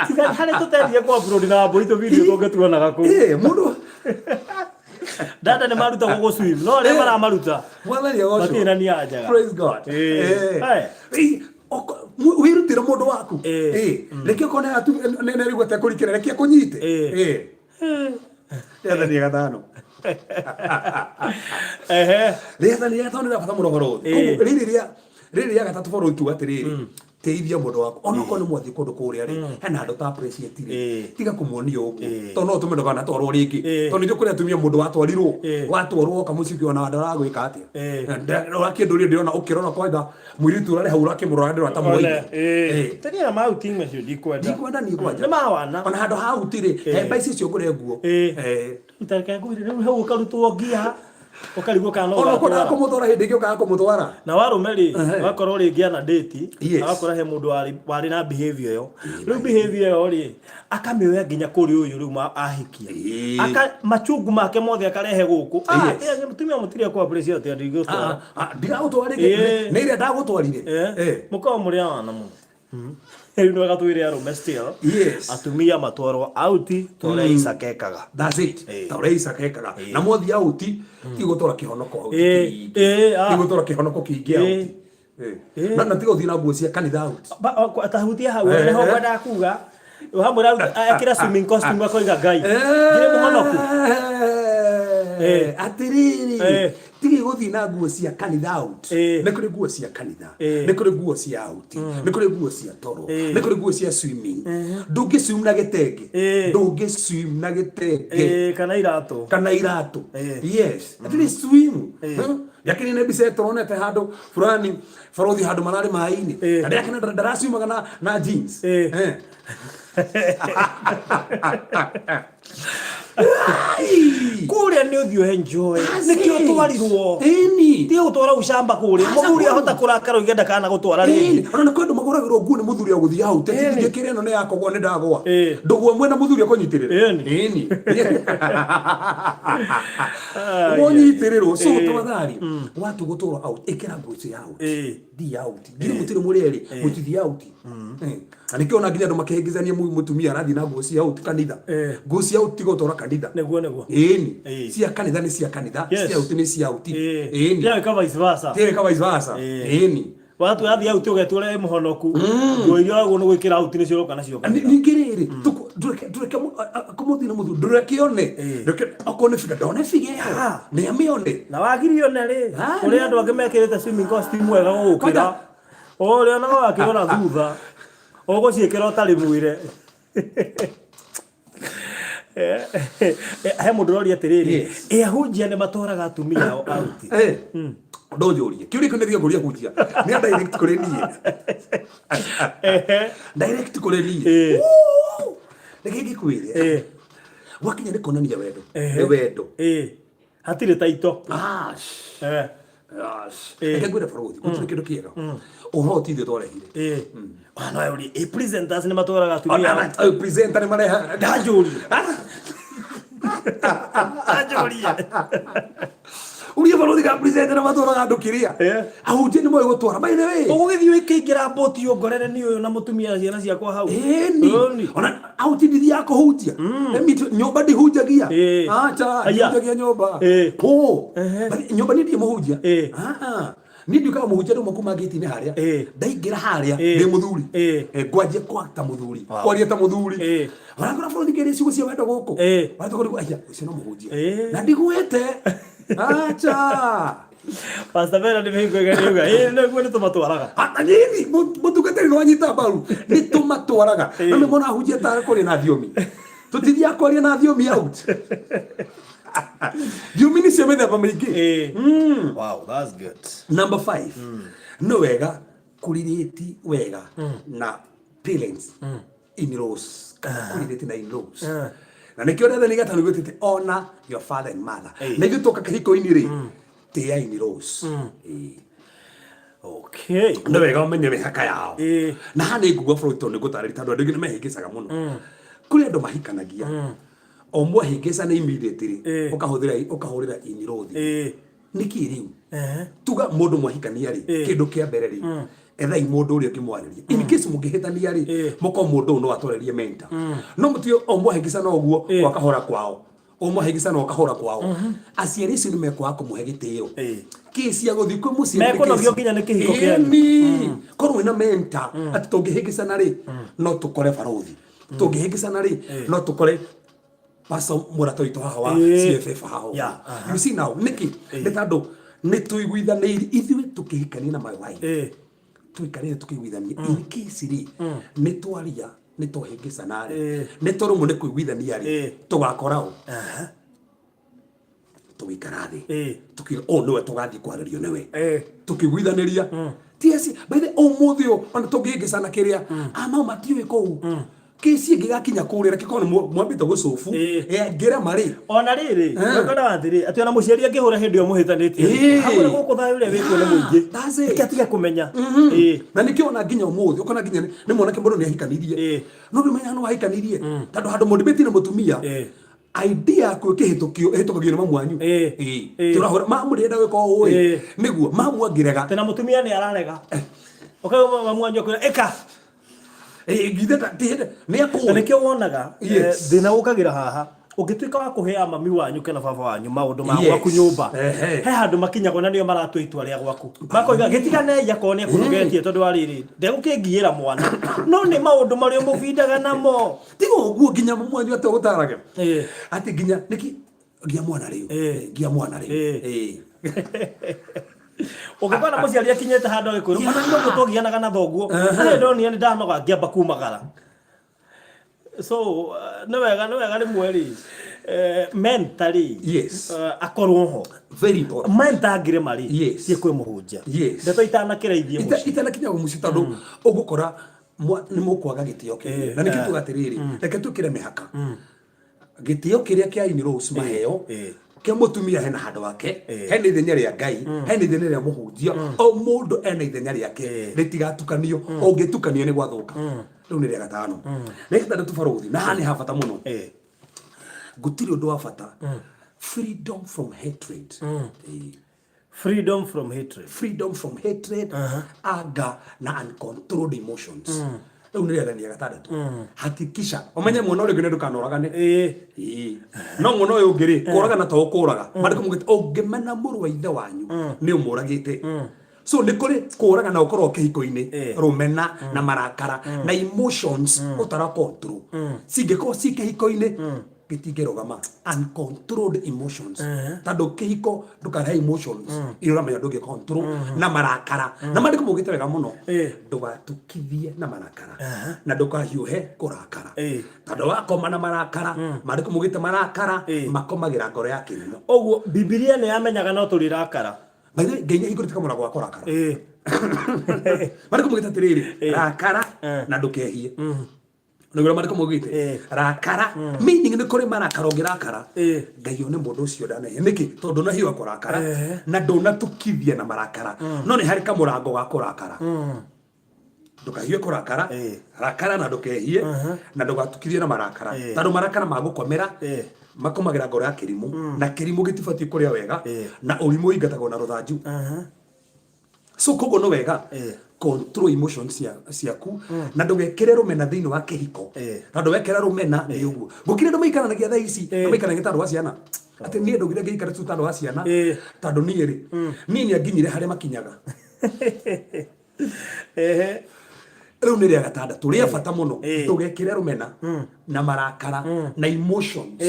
Tiga harĩ tũtendie kwa upload na mbũri tũ video tũngĩtuonaga kũu. Eh, mũndũ Dada nĩ marutagwo gũ swim no arĩa maramaruta Mwathani agocwo. matirĩ na nia njega. Praise God. Eh. Eh. Aya. Eh, wĩrutĩre mũndũ waku. Eh. Eh. Reke okorwo nĩ nĩarigua atekũrikĩra, reke akũnyite. Eh. Eh. Rĩathani rĩa gatano. Ehe. Rĩathani rĩa gatano nĩ rĩa bata mũno barũthi. Eh. Koguo rĩrĩ rĩa rĩrĩ rĩa gatatũ barũthi kiuga atĩrĩrĩ, teithia mũndũ waku onokorwo nĩ mwathiĩ kũndũ kũrĩa rĩ hena andũ ta appreciate rĩ Eh. tiga kũmuonia ũguo Eh. tondũ no ũtũme ndũkanatwarwo rĩngĩ Eh. tondũ nĩ kũrĩ atumia mũndũ watwarirwo Eh. watwarwo woka mũciĩ ũkĩona andũ aragwĩka atĩa Eh. ũrakĩndũ rĩ ndĩrona ũkĩrora kwanja mũirĩtu ũrarĩ hau ũrakĩmũrora ndĩrona ta One, mũini eh. Tenia na ma outing macio ndikwenda. ndikwenda niĩ kwanja Nĩ ma wana. ona handũ ha auti rĩ Eh. he mbeca icio ngũre nguo Eh. Eh. Itareke ngwĩre rĩu hau ũkarutwo ngia ũkarigwo kana no ona ũkwendaga ũgatwara. kũmũtwara hĩndĩ ĩngĩ ũkaga kũmũtwara Na warũme rĩ Ehe. wakorwo rĩngĩ ana date Yes. agakora he mũndũ warĩ na behavior ĩyo rĩu behavior ĩyo rĩ akamĩoya nginya kũrĩ ũyũ rĩu ahikia Ĩĩ. aka machungu make mothe akarehe gũkũ. Ah, Yes. eh, mũtumia mũtirĩ akũ appreciate ndigũtwara. Ndigagũtwara rĩngĩ Eh. nĩ ĩrĩa ndagũtwarire Eh, Eh. mũkorwo mũrĩ awana mũno. Rĩu nĩ wega twĩre arũme still Yes. atumia matwarwo auti ta ũrĩa Isaka ekaga. That's it. Eh. Ta ũrĩa Isaka ekaga. Na mwathi auti ti gũtwara kĩhonoko auti Eh, kĩingĩ. eh, ah. Ti gũtwara kĩhonoko kĩingĩ Eh. auti. Eh. Na tiga gũthiĩ na nguo cia kanitha auti. Tahutia hau Eh, nĩho eh. ngwendaga kuga hamwe ekĩra swimming costume akoiga Ngai ndirĩ mũhonoku. Eh. Atĩrĩrĩ Eh. tiga gũthiĩ na nguo cia kanitha out. Eh. Nĩ kũrĩ nguo cia kanitha. Eh. Nĩ kũrĩ nguo cia out. Nĩ kũrĩ nguo cia toro. Eh. Nĩ kũrĩ nguo cia swimming. Ndũngĩ swim na gĩtenge. Eh. Ndũngĩ swim na gĩtenge. Eh, kana iratũ. Kana iratũ. Eh. Yes. At least swim. Eh. Huh? Yakini nĩ mbica tũronete handũ fulani barothi handũ mararĩ maĩ-inĩ. Eh. Na ndĩrakena ndaraciumaga na jeans. Eh. Eh. Kũrĩa nĩ ũthiĩ enjoy. Nĩkĩo twarirwo. Ĩni. Tiga gũtwara ucamba kũrĩa. Aca Mũthuri kũu. ahota kũrakara oige ndakana gũtwara rĩngĩ. Ĩni. Ona nĩ kwĩ andũ magũragĩrwo nguo nĩ mũthuri agũthiĩ out. Ĩni. Ati kĩrĩa ĩno nĩ yakũgwa nĩ ndagwa. Ĩ. Ndũgwe mwena mũthuri akũnyitĩrĩre. Ĩni. Ĩni. Ai, Wonyitĩrĩrwo. So Ĩ. tafadhali watu gũtwarwo out ĩkĩra nguo icio ya out. Ĩ. Thiĩ out. Nginya mũtirĩ mũrĩ erĩ mũtithiĩ out. Eh. Na nĩkĩo ona nginya andũ makĩhĩngĩcania mũtumia arathiĩ na nguo cia out kanitha. Ĩ. Nguo cia out tiga gũtwara kanitha. Nĩguo nĩguo. Ĩni. Ĩ. Cia kanitha nĩ cia kanitha. Yes. Cia out nĩ cia out. Ĩ. Ĩni. Tiga vice versa. Tiga vice versa. Ĩ. Ĩni. Watu athiĩ out ũgetua ũrĩa wĩ mũhonoku. Nguo iria wagwo nĩ gwĩkĩra out nĩcio ũroka nacio kanitha. Ningĩ rĩrĩ ndũreke kũmũthiĩ na mũthuri ndũreke one Ĩ. Ndũreke okorwo nĩ biga ndone biga ĩyo Ah. nĩ amĩone Na wagirio na rĩ Ah, kũrĩ andũ angĩ mekĩrĩte swimming costume wega gũgũkĩra. Kwanja- Ũrĩa onaga wakĩrora thutha ũgũciĩkĩra ũtarĩ mwĩre. He mũndũ ũroria atĩrĩrĩ, Yes. ĩ ahunjia nĩ matwaraga atumia ao out? Eh, ndũnjũrie kĩũria kĩu nĩthiĩ kũria hunjia nĩ a direct kũrĩ niĩ direct kũrĩ niĩ Ĩ. Woo! Reke ngĩkwĩre Ĩ. gwakinya nĩ kuonania wendo Ehe. nĩ wendo Ĩ. Hatirĩ taito. Ash. Eh. Ash. Ĩ. Reke ngwĩre bũrũthi gũtirĩ kĩndũ kĩega ũhoro ũyũ ti ithuĩ twarehire Ĩ. Ona no ũrie, ĩ presenters nĩ matwaraga atumia ao? Ona presenter nĩ mareha Ndanjũrie. Ndanjũrie. uria bũrũthi ka presenter nĩ matwaraga andũ kĩrĩa Eh. ahunjia nĩ moĩ gũtwara by the way Ũgũgĩthiĩ ũkĩingĩra mbũti ũngorere niĩ ũyũ na mũtumia na ciana ciakwa hau. Ĩni. Ĩni. Ona auti ndithiaga kũhunjia. Let me tell- nyũmba ndihunjagia. Ĩ. Acha, Aya. ndihunjagia nyũmba. Ĩ. Kũ? Ehe. But nyũmba niĩ ndirĩ mũhunjia. Ĩ. Ah. Niĩ nduĩkaga mũhunjia nduma kuma gĩti-inĩ harĩa. Ĩ. Ndaingĩra harĩa Ĩ. ndĩ mũthuri. Ĩ. Eh, ngwanjia kwata mũthuri. Wow. Kwaria ta mũthuri. Ĩ. Ona ngora bũrũri kĩrĩ ciugo cia wendo gũkũ. Ĩ. Wahota kũrigwo, aya, ũcio no mũhunjia. Ĩ. Na ndigwĩte. Acha. Pastor Bernard Mĩhingo ĩganiuga, ĩ nĩguo nĩ tũmatwaraga. Nyini mũtungatĩri nĩ wanyita mbaru nĩ tũmatwaraga na nĩ mona ahunjia ta kũrĩa na thiomi tũtithiaga kwaria na thiomi out thiomi nĩ cia mĩthemba mĩingĩ. Ĩ. Wow, that's good. Number 5, nĩ wega kũrirĩti wega na parents in-laws kana kũrirĩti na in-laws, na nĩkĩo rĩathani gatano gwĩtĩte honor your father and mother. Na ithuĩ twoka kĩhiko-inĩ rĩ, tĩĩa in-laws. Ĩĩ. Okay. Nĩ wega ũmenye mĩhaka yao. Na haha nĩ ngugua bũrũri tondũ nĩ ngũtarĩria tondũ andũ aingĩ nĩ mehĩngĩcaga mũno. Kũrĩ andũ mahikanagia o mwahĩngĩcana immediately, ũkahũthĩra ũkahũrĩra in-law thimũ. Nĩkĩ rĩu? Tuga mũndũ mwahikania rĩ, kĩndũ kĩa mbere rĩ, ethai mũndũ ũrĩa ũngĩmwarĩria in case mũngĩhĩtania rĩ, mũkorwo mũndũ ũyũ no atwarĩrie mentor, no mũtige o mwahĩngĩcana ũguo wakahora kwao, o mwahĩngĩcana ũkahora kwao. Aciari acio nĩ mekwaga kũmũhe gĩtĩo. Kĩ cia gũthiĩ kwĩ mũciĩ nĩ Mekũnogio kĩci. nginya nĩ kĩhiko kĩanyu. Ĩni. Korwo wĩna mentor atĩ tũngĩhĩngĩcana rĩ, no tũkore barothi, tũngĩhĩngĩcana rĩ, no tũkore pastor mũrata witũ haha wa CFF haha ũguo. You see now nĩkĩ nĩ tondũ nĩ tũiguithanĩirie ithuĩ tũkĩhikania na my wife, tũikarĩte tũkĩiguithania in case rĩ, nĩ twaria nĩ twahĩngĩcana rĩ, nĩ twarũmwo nĩ kũiguithania rĩ, tũgakora ũ tũgĩikara thĩ, tũkiuga ũũ nĩwe tũgathiĩ kwarĩrio nĩwe, tũkĩiguithanĩria TSC. By the ũmũthĩ ũyũ ona tũngĩhĩngĩcana kĩrĩa amau matiũĩ kũu kĩci ĩngĩgakinya kũrĩa kĩkorwo nĩ mwambĩte gũcũbu ngĩrema rĩ. Ona rĩrĩ ngwenda atĩrĩ atĩ ona mũciari angĩhũra hĩndĩ ĩyo mũhĩtanĩtie, hamwe na gũkũ thayũ ũrĩa wĩkuo nĩ mũingĩ. That's it. Reke atige kũmenya. Na nĩkĩo ona nginya ũmũthĩ ũkona nginya nĩ mwanake mũndũ nĩ ahikanirie, no ndũmenya nĩ wahikanirie tondũ handũ mũndĩbĩti na mũtumia, idea yaku ĩkĩhĩtũkio ĩhĩtũkagio nĩ mamu wanyu. Tũrahũra mamu ndĩrenda gwĩka ũũ ĩ, nĩguo mamu angĩrega. Tena mũtumia nĩ ararega ũkauga mamu wanyu akwĩra ĩka. Githĩ nĩ Na akũĩ. Nĩkĩo wonaga Yes. thĩna ũkagĩra haha ũngĩtuĩka wa kũheaga mami wanyu kana baba wanyu maũndũ ma Yes. gwaku nyũmba, he handũ makinyagwo na nĩo maratua itua rĩa gwaku, makoiga gĩtiganei akorwo nĩ akũnogetie tondũ wa rĩrĩ ndegũkĩngiĩra mwana, no nĩ maũndũ marĩa mũbindaga namo. Tiga ũguo nginya mamu wanyu atĩ ũgũtarage atĩ nginya nĩkĩ ngia mwana rĩu. Ngia mwana rĩu. Ũngĩkona mũciari akinyĩte handũ agĩkwĩra ona nĩ ũguo tũgianaga na thoguo, rĩrĩa ndonire nĩ ndanoga ngĩamba kumagara. So nĩ wega rĩmwe rĩ, mentally akorwo ho. Very important. Mentor angĩrema rĩ, thiĩ kwĩ mũhunjia. Ndeto itanakĩra ithiĩ mũciĩ. Itanakinya mũciĩ tondũ ũgũkora nĩ mũkwaga gĩtĩo kĩingĩ. Na nĩkĩo tuga atĩrĩrĩ, reke twĩkĩre mĩhaka. Gĩtĩo kĩrĩa kĩa in-laws maheo kĩa mũtumia hena handũ hake, hena ithenya rĩa Ngai, hena ithenya rĩa mũhunjia. O mũndũ ena ithenya rĩake, rĩtigatukanio. Ũngĩtukania nĩ gwathũka. Rĩu nĩ rĩa gatano. Rĩa gatandatũ, barũthi, na haha nĩ ha bata mũno, gũtirĩ ũndũ wa bata, freedom from hatred. Freedom from hatred. Freedom from hatred, anger na uncontrolled emotions. Rĩu nĩ rĩathani rĩa gatandatũ. Hakikisha ũmenye mwana ũrĩa ũngĩ nĩ ndũkanoragane. Ĩĩ. No mwana ũyũ ũngĩ rĩ, kũragana to kũraga. Maandĩko maugĩte ũngĩmena mũrũ wa ithe wanyu nĩ ũmũragĩte. So nĩ kũrĩ kũragana ũkorwo kĩhiko-inĩ, rũmena na marakara na emotions ũtara control cingĩkorwo ci kĩhiko-inĩ, gĩtingĩrũgama. Uncontrolled emotions, tondũ kĩhiko ndũkarehe emotions iria ũramenya ndũngĩ control na marakara. Na maandĩko maugĩte wega mũno, ndũgatukithie na marakara na ndũkahiũhe kũrakara, tondũ wakoma na marakara, maandĩko maugĩte marakara makomagĩra ngoro ya kĩrimũ. Ũguo Bibilia nĩ yamenyaga no tũrĩrakara. By the way, Ngai nĩ ahingũrĩte kamũrango ga kũrakara. Maandĩko maugĩte atĩrĩrĩ, rakara na ndũkehie. Nĩguo maandĩko maugĩte. Rakara, meaning nĩ kũrĩ marakara ũngĩrakara, Ngai one mũndũ ũcio ndanehia. Nĩkĩ? Tondũ ndũnahiũha kũrakara na ndũnatukithia na marakara. No nĩ harĩ kamũrango ga kũrakara. Ndũkahiũhe kũrakara, rakara na ndũkehie na ndũgatukithie na marakara, tondũ marakara magũkomera, makomagĩra ngoro ya kĩrimũ, na kĩrimũ gĩtibatiĩ kũrĩa wega, na ũrimũ ũingatagwo na rũthanju. So koguo no wega control emotions ciaku na ndũgekĩre rũmena thĩinĩ wa kĩhiko, tondũ wekĩra rũmena nĩ ũguo. Gũkĩrĩ andũ maikaranagia thaa ici, maikaranagia tondũ wa ciana, atĩ niĩ ndũgire ngĩikara tu tondũ wa ciana, tondũ niĩ rĩ, niĩ nĩ anginyire harĩa makinyaga. Rĩu nĩ rĩa gatandatũ rĩa bata mũno. Ndũgekĩre rũmena na marakara na emotions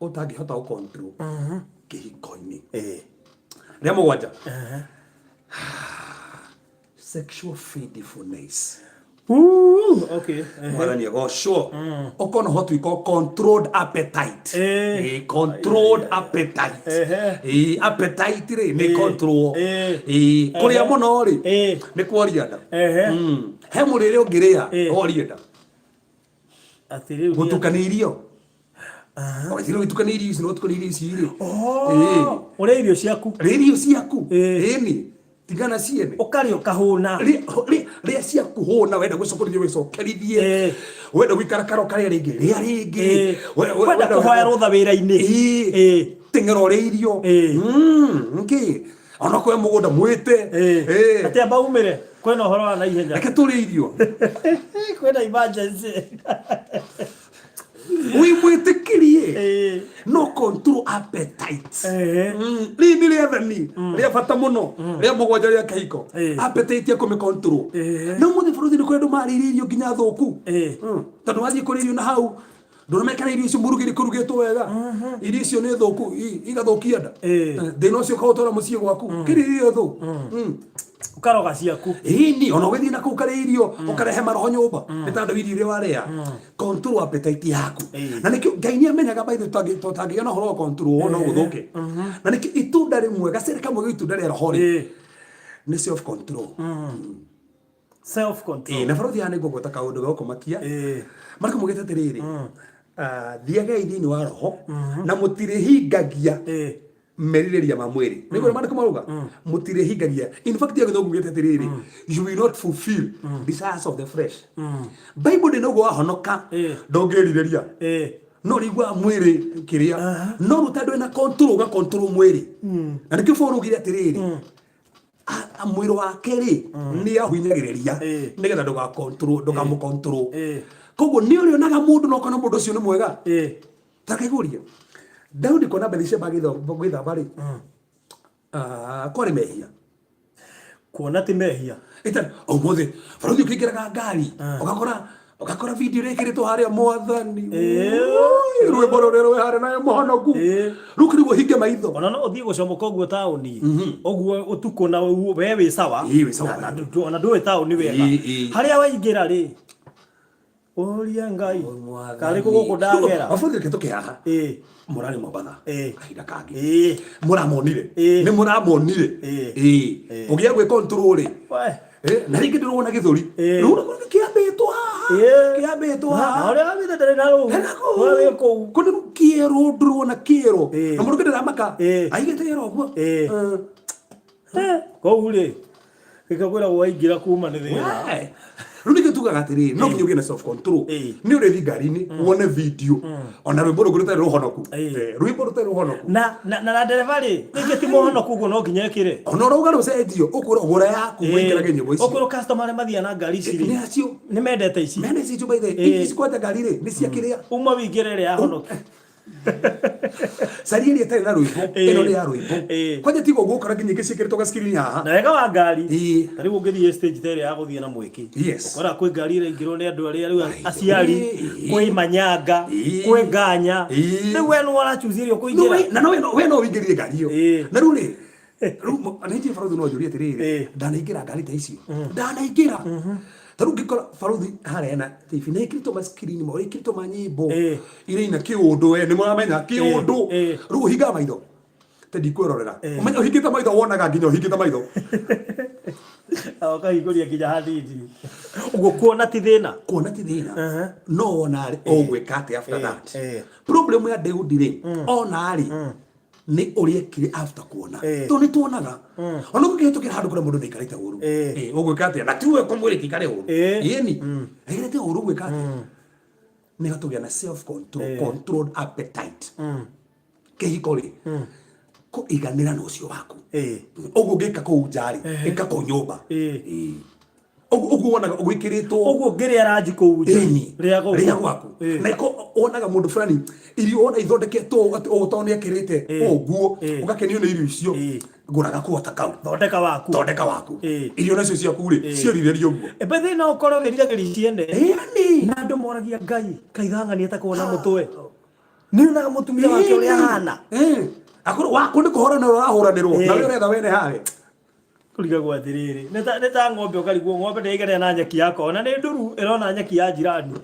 ũtangĩhota gũ control kĩhiko-inĩ. Rĩa mũgwanja, sexual faithfulness. Ooh, okay. Mwathani agocwo. Ũkona ũhoti controlled appetite. Controlled appetite. Appetite rĩ, nĩ control. Kũrĩa mũno rĩ, nĩ kworia nda. He mũrĩre ũngĩrĩa worie nda. Atĩ rĩu Gũtukania irio, ũgathira ũgĩtukania irio ici na ũtukania irio ici rĩ. Oh, ũrĩa irio ciaku. Rĩa irio ciaku. Ĩni tigana ciene. Ũkarĩa ũkahũna. Rĩa ciaku hũna. Wenda gũcokerithia wĩcokerithie. Wenda gũikara karo karĩa rĩngĩ, rĩa rĩngĩ. Wenda kũhoya rũtha wĩra-inĩ. Teng'era ũrĩa irio. Nkĩ ona kwĩ mũgũnda mwĩte. Atĩ amba umĩre kwĩna ũhoro wa naihenya. Reke tũrĩe irio. Kwĩna emergency. Wĩ mwĩtĩkĩrie, no control appetite. Rĩrĩ nĩ rĩathani rĩa bata mũno, rĩa mũgwanja rĩa kĩhiko. Appetite ya kũmĩ control. Na ũmũthĩ bũrũri nĩ kũrĩ andũ marĩire irio nginya thũku. Tondũ wathiĩ kũrĩa irio na hau ndũramenya irio icio mũrugĩri kũrugĩtwo wega, irio icio nĩ thũku, igathũkia nda. Thĩna ũcio ũkaũtwara mũciĩ gwaku kĩrĩ irio thũku. Ũkaroga ciaku. Ĩni ona ũgĩthiĩ na kũu karĩa irio ũkarehe maroho nyũmba nĩ tondũ irio iria warĩa. Control appetite yaku. Na nĩkĩo Ngai nĩ amenyaga by the way tũtangĩgĩa na ũhoro wa control no gũthũke. Na nĩkĩo itunda rĩmwe, gacere kamwe ga itunda rĩa roho rĩ, nĩ self control. Self control. Na barothi haha nĩ ngũgweta kaũndũ ga gũkũmakia. Marĩkũ mugĩte atĩrĩrĩ, thiagai thĩinĩ wa roho na mũtirĩhingagia merirĩria ma mwĩrĩ. Nĩguo maandĩko marauga, mũtirĩhingagia. In fact, ya gĩthũngũ gĩte atĩrĩrĩ, you will not fulfill desires of the flesh. Bible ndĩ noguo wahonoka ndũngĩrirĩria, no rĩiguaga mwĩrĩ kĩrĩa, no rĩu tondũ ĩna control, ũga control mwĩrĩ. Na nĩkĩo Paul augire atĩrĩrĩ, mwĩrĩ wake rĩ, nĩ ahinyagĩrĩria nĩgetha ndũga control, ndũkamũ control. Koguo nĩ ũrĩonaga mũndũ na ũkona mũndũ ũcio nĩ mwega. Takaiguria Daudi kuona Bathsheba gwĩthamba rĩ, kwarĩ mehia? Kuona ti mehia. Ĩta ũmũthĩ barothi ũkĩingĩraga ngari, ũgakora video ĩrĩa ĩkĩrĩtwo harĩa, mwathani. Oi, rwĩmbo rũrĩa rwĩ harĩa nayo mũhonoku. Rĩu kĩrĩguo hinge maitho. Ona no ũthiĩ gũcomoka ũguo taũni ũguo ũtukũ na we wĩ sawa. Ĩĩ, wĩ sawa. Na ndũĩ taũni wega. Harĩa waingĩra rĩ, ũrie Ngai karĩ kũ gũkũ ndagera. Mabuthi, reke tũke haha. Mũrarĩ Mombatha kahinda kangĩ. Mũramonire. Nĩ mũramonire. Kũgĩa gwĩ control rĩ. We. Na rĩngĩ ndĩrona gĩthũri. Rĩu ũrakora kĩambĩtwo haha. Kĩambĩtwo Na haha. ũrĩa wambĩte ndarĩ na rũu. Hena kũu. Ũrĩa wĩ kũu. Kũ nĩ kĩero ndũrona kĩero. Na mũndũ ndĩramaka. Aigĩte kĩero ũguo. Kũu rĩ gĩkakwĩra waingĩra kuma nĩ thĩna. Wee. Rĩu nĩkĩo tugaga atĩrĩrĩ, no nginya ũgĩe na self control. Nĩ ũrĩthiĩ ngari-inĩ wone video ona rwĩmbo rũngĩ rũtarĩ rũhonoku. Rwĩmbo rũtarĩ rũhonoku. Na ndereba rĩ, rĩngĩ ti mũhonoku ũguo no nginya ĩkĩre. Ona ũrauga rũcenjio, ũkwĩrwo gũra yaku wĩkĩrage nyĩmbo icio. Ũkwĩrwo customer arĩa mathiaga na ngari ici rĩ, Nĩ acio. nĩ mendete ici. Mene ici by the ici kwanja ngari rĩ, nĩ cia kĩrĩa. Uma wĩingĩre ĩrĩa ya honoki. Caria ĩrĩa ĩtarĩ na rwĩmbo. Ĩno nĩ ya rwĩmbo. Kwanja tiga ũguo ũkora nginya ingĩ ciĩkĩrĩtwo gaskirini haha. Na wega wa ngari, ta rĩu ũngĩthiĩ stage ta ĩrĩa ya gũthiĩ na mwĩki, ũkora kwĩ ngari ĩraingĩrwo nĩ andũ arĩa rĩu aciari, kwĩ manyanga, kwĩ nganya. Rĩu we nĩwe ũrachuzi ĩrĩa ũkũingĩra. Na we no ũingĩrire ngari ĩyo. Na rĩu rĩ, rĩu nĩ njũĩ barũthi no njũrie atĩrĩrĩ, ndanaingĩra ngari ta icio? Ndanaingĩra. Ta rĩu ngĩkora barũthi harĩa hena TV na ĩkĩrĩtwo ma screen ma ĩkĩrĩtwo ma nyĩmbo iraina kĩũndũ, we nĩ mũramenya kĩũndũ. Rĩu ũhingaga maitho te ndikwĩrorera. Ũmenya ũhingĩte maitho wonaga nginya ũhingĩte maitho. Ũkahingũria nginya hanini. Ũguo kuona ti thĩna. Kuona ti thĩna. No wona rĩ, ũgwĩka atĩa after that? Problem ya Daudi rĩ, ona rĩ, nĩ ũrĩa ekire after kuona. Tondũ nĩ tuonaga ona ũngĩhĩtũkĩra handũ kũrĩa mũndũ nĩaikarĩte ũru, ũgwĩka atĩa? Na tiwe kũmwĩrĩte ikare ũru. Ĩni aikarĩte ũru, ũgwĩka atĩa? Nĩ hatũgĩa na self control, controlled appetite. Kĩhiko rĩ, kũiganĩra na ũcio waku. Ũguo ũngĩka kũu nja rĩ, ĩka kũu nyũmba. Ũguo ũguo wonaga gwĩkĩrĩtwo. Ũguo ngĩrĩa ranji kũu nja. Ĩni. Rĩa gũkũ. Rĩa gwaku. Na iko wonaga mũndũ fulani irio wona ithondeketwo atĩ ũũ tondũ nĩ ekĩrĩte ũguo, ũgakenio nĩ irio icio. Ngũraga kuota kau. Thondeka waku. Thondeka waku. Irio nacio ciaku rĩ, ciĩrirĩrie ũguo. By the way, no ũkorwo wĩriragĩria ciene. Ĩni. Na andũ moragia Ngai, kaithang'ania atakoragwo na mũtwe. Nĩ onaga mũtumia wake ũrĩa ahana. Akorwo waku nĩ kũhũranĩrwo ũrahũranĩrwo, na we ũretha wene harĩa. Kũrigagwo atĩrĩrĩ, nĩ ta ng'ombe ũkarigwo ng'ombe ndĩraigana na nyeki yakwa, ona nĩ nduru ĩrona nyeki ya jirani.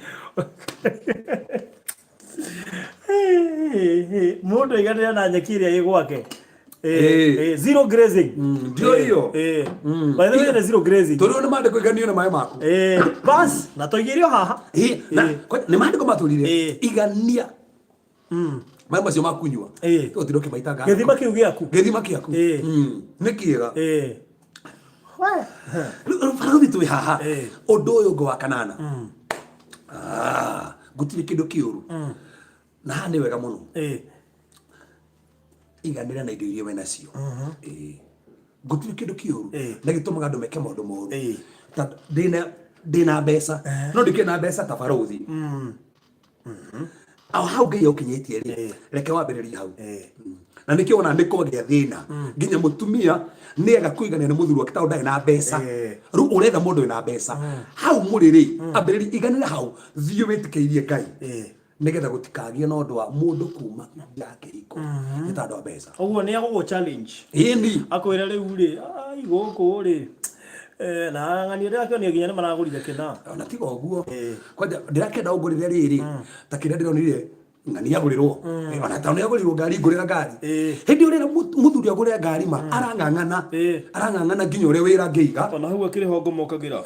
Mũndũ aiganĩra na nyeki ĩrĩa ĩ gwake. Zero grazing. Ndio hiyo. By the way, nĩ zero grazing. Tondũ nĩ maandĩko iganio na maĩ maku. Bas, na tũigĩrio haha. Nĩ maandĩko matũrire igania maĩ macio makunyua. Tũtirĩ ũkĩmaitanga. Gĩthima kĩu gĩaku. Gĩthima kĩaku. Nĩ kĩega. Barũthi twĩ haha. Ũndũ ũyũ ũngĩ wa kanana. Gũtirĩ kĩndũ kĩũru. Na haha nĩ wega mũno. Iganĩra na indo iria wĩ nacio. Gũtirĩ kĩndũ kĩũru na gĩtũmaga andũ meke maũndũ moru. Ta ndĩna mbeca. No ndikĩrĩ na mbeca ta barũthi. Aho hau Ngai ũkinyĩtie rĩ, reke wambĩrĩrie hau. Na nĩkĩo wona nĩ kwagĩa thĩna. Nginya mũtumia nĩ aga kũiganĩra nĩ mũthuri wake tondũ ndarĩ na mbeca. Rĩu ũretha mũndũ wĩna mbeca. Hau mũrĩ rĩ, ambĩrĩria iganĩra hau, thiĩ wĩtĩkĩirie Ngai. Nĩgetha gũtikagĩe na ũndũ wa mũndũ kuma nja ya kĩhiko nĩ tondũ wa mbeca. Ũguo nĩ agũgũ challenge. Ĩni. Akwĩra rĩu rĩ, ai gũkũ rĩ, na ng'ania ndĩrakĩonio nginya nĩ maragũrire kĩna. Ona tiga ũguo. Kwanja ndĩrakĩenda ũngũrĩre rĩrĩ, ta kĩrĩa ndĩronire ng'ania agũrĩrwo. Ona tondũ nĩ agũrĩrwo ngari, ngũrĩra ngari. Hĩndĩ ĩrĩa mũthuri agũrĩra ngari ma, arang'ang'ana. Arang'ang'ana nginya ũrĩa wĩra angĩiga. Ona hau akĩrĩ ho ngũmũkagĩra.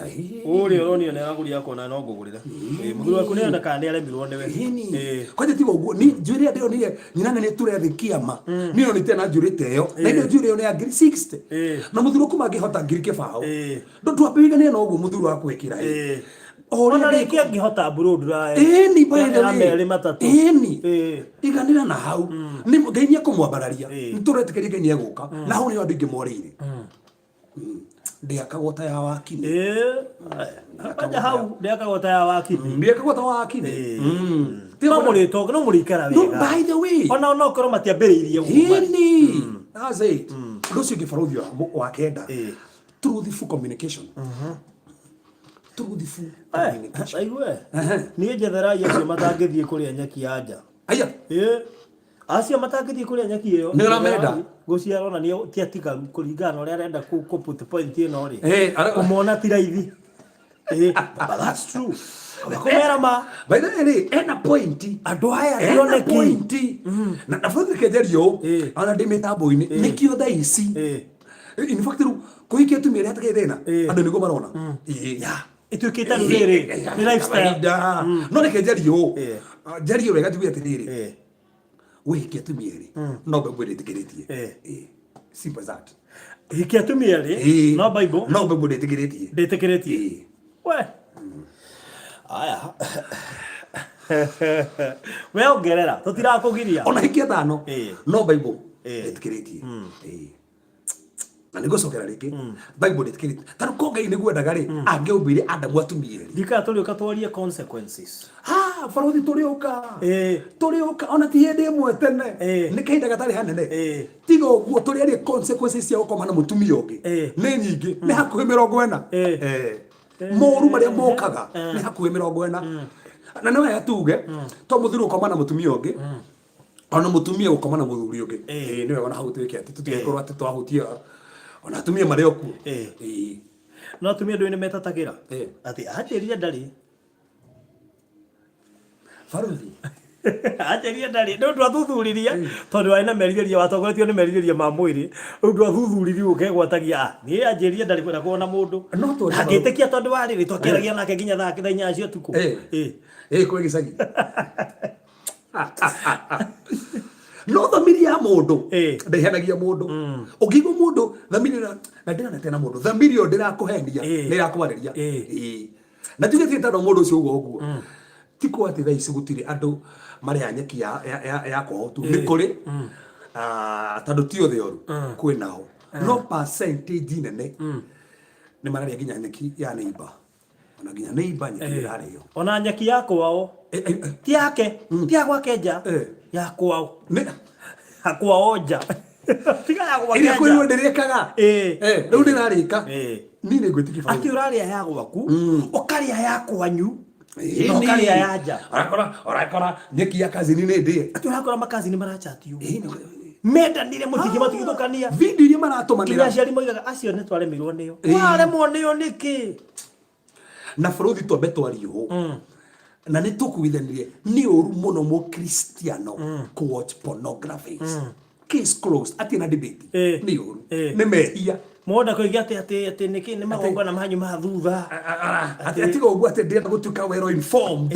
Ũrĩa ũronio nĩ aragũrire akona no ngũgũrĩre. Mũthuri waku nĩ ona kana nĩ aremirwo nĩwe. Kwanja tiga ũguo, ni njuĩrĩ ĩrĩa ndĩronire nyina nĩ tũrethe kĩama. Niĩ onete na njuĩrĩ ta ĩyo. Na ĩno njuĩrĩ ĩyo nĩ ya ngiri 60. Na mũthuri waku mangĩhota ngiri kĩbaũ. Ndũtwambĩrĩria na ũguo mũthuri waku ekĩra. Ona rĩngĩ angĩhota mburundura Ĩni, by the ya way. merĩ matatũ. Ĩni. Iganĩra na hau. Nĩ Ngai nĩ ekũmwambararia. Nĩ tũretĩkĩria Ngai nĩ egũka. Na hau nĩho andũ aingĩ morĩire. Ndĩakagwo ta ya wakini. Kwanja hau ndĩakagwo ta ya wakini. Ndĩakagwo ta wakini. No mũrĩtonga, no mũrĩikara No, wega. by the way. Ona no korwo matiambĩrĩirie ũguo marĩ. Ĩni. That's it. Ũndũ ũcio ũngĩ barũthi wa kenda. Truthful communication. Truthful communication. Aigue. Niĩ njetherai acio matangĩthiĩ kũrĩa nyeki ya nja. Aya. Acio matangĩthiĩ kũrĩa nyeki ĩyo. Nĩ ũramenda? Gũciara ona nĩ ti atigaru kũringana na ũrĩa arenda kũ put point ĩno rĩ. Kũmona ti raithi. But that's true. Kũmera ma. By the way rĩ, ena point. Andũ aya Ena tioneki. point. Na bũrũri kĩenjerio ũũ, ona ndĩ mĩtambo-inĩ, nĩkĩo thaa ici. In fact rĩu kũhikia atumia arĩa hatakĩrĩ thĩna, andũ nĩguo marona. Ĩtuĩkĩte rĩu rĩrĩ nĩ lifestyle. Kawaida. No reke njarie ũũ. Njarie wega njuge atĩrĩrĩ, wĩhikie atumia erĩ no Bible ndĩtĩkĩrĩtie. Simple as that. Hikia atumia erĩ no Bible no Bible ndĩtĩkĩrĩtie. Ndĩtĩkĩrĩtie. We aya, we ongerera, tũtirakũgiria. Ona hikia atano no Bible ndĩtĩkĩrĩtie. Na nĩngũcokera rĩngĩ, Bible ndĩtĩkĩrĩtie, tondũ ko Ngai nĩguo endaga rĩ, angĩombire Adamu atumia erĩ. Ndikana tũrĩũka twarie consequences. Ha, barothi, tũrĩũka. Tũrĩũka ona ti hĩndĩ ĩmwe tene. Nĩ kahinda gatarĩ hanene. Tiga ũguo tũrĩarie consequences cia gũkoma na mũtumia ũngĩ. Nĩ nyingĩ, nĩ hakuhĩ 40. Moru marĩa mokaga nĩ hakuhĩ 40. Na nĩ wega tuge to mũthuri gũkoma na mũtumia ũngĩ, ona mũtumia gũkoma na mũthuri ũngĩ. Nĩ wega ona hau twĩke atĩ tũtigakorwo atĩ twahutia ona atumia marĩ o kuo. No atumia ndũĩ nĩ metatagĩra atĩ anjĩrire ndarĩ. Barothi. Anjĩrire ndarĩ nĩ ũndũ athuthuririe, tondũ warĩ na merirĩria, watongoretio nĩ merirĩria ma mwĩrĩ. Rĩu ndwathuthuririe, ũkegwatagia, "Ah, niĩ anjĩrire ndarĩ kwenda kuona mũndũ." No tondũ Angĩtĩkia tondũ wa rĩrĩ twakĩaragia nake nginya thaa 8 cia ũtukũ. Kwĩ gĩcagi no thamiri ya mũndũ ndĩhenagia mũndũ. Ũngĩigua mũndũ thamiri na ndĩranete na mũndũ, thamiri ĩyo ndĩrakũhenia, nĩ ĩrakwarĩria. Na tuge ti tondũ mũndũ ũcio ũguo ũguo ti kwa atĩ thaa ici gũtirĩ andũ marĩa nyeki ya kwao tu nĩ kũrĩ. Ah, tondũ ti othe oru, kwĩ nao, no percentage nene nĩ mararĩa nginya nyeki ya neighbor, ona nginya neighbor nyeki ĩrarĩo. Ona nyeki ya kwao. Ti yake, ti ya gwake nja. Ya kwao. Kwao nja, tiga ya gwake ĩrĩa nja. Kwĩrwo ndĩrĩkaga. Rĩu ndĩrarĩka. Niĩ nĩ ngwĩtĩkia. Atĩ ũrarĩa ya gwaku, ũkarĩa ya kwanyu na ũkarĩa ya nja. Ũrakora nyeki ya kazini nĩ ndĩe. Atĩ ũrakora makazini marachatio, mendanire, mũtingĩ matigithũkania. Video iria Nginya maratũmanĩra. Aciari moigaga acio nĩ twaremirwo nĩo. Waremwo nĩo nĩkĩ? Na bũrũri twambe twarie ũũ, na nĩ tũkuithanirie, nĩ ũru mũno mũkristiano kũ watch pornography. Case closed, atirĩ na debate. Nĩ ũru. Nĩ mehia. Mwenda kũiga atĩ nĩkĩ nĩ magongona manyu ma thutha. Atĩ atiga ũguo atĩ ndĩrenda gũtuĩka well informed.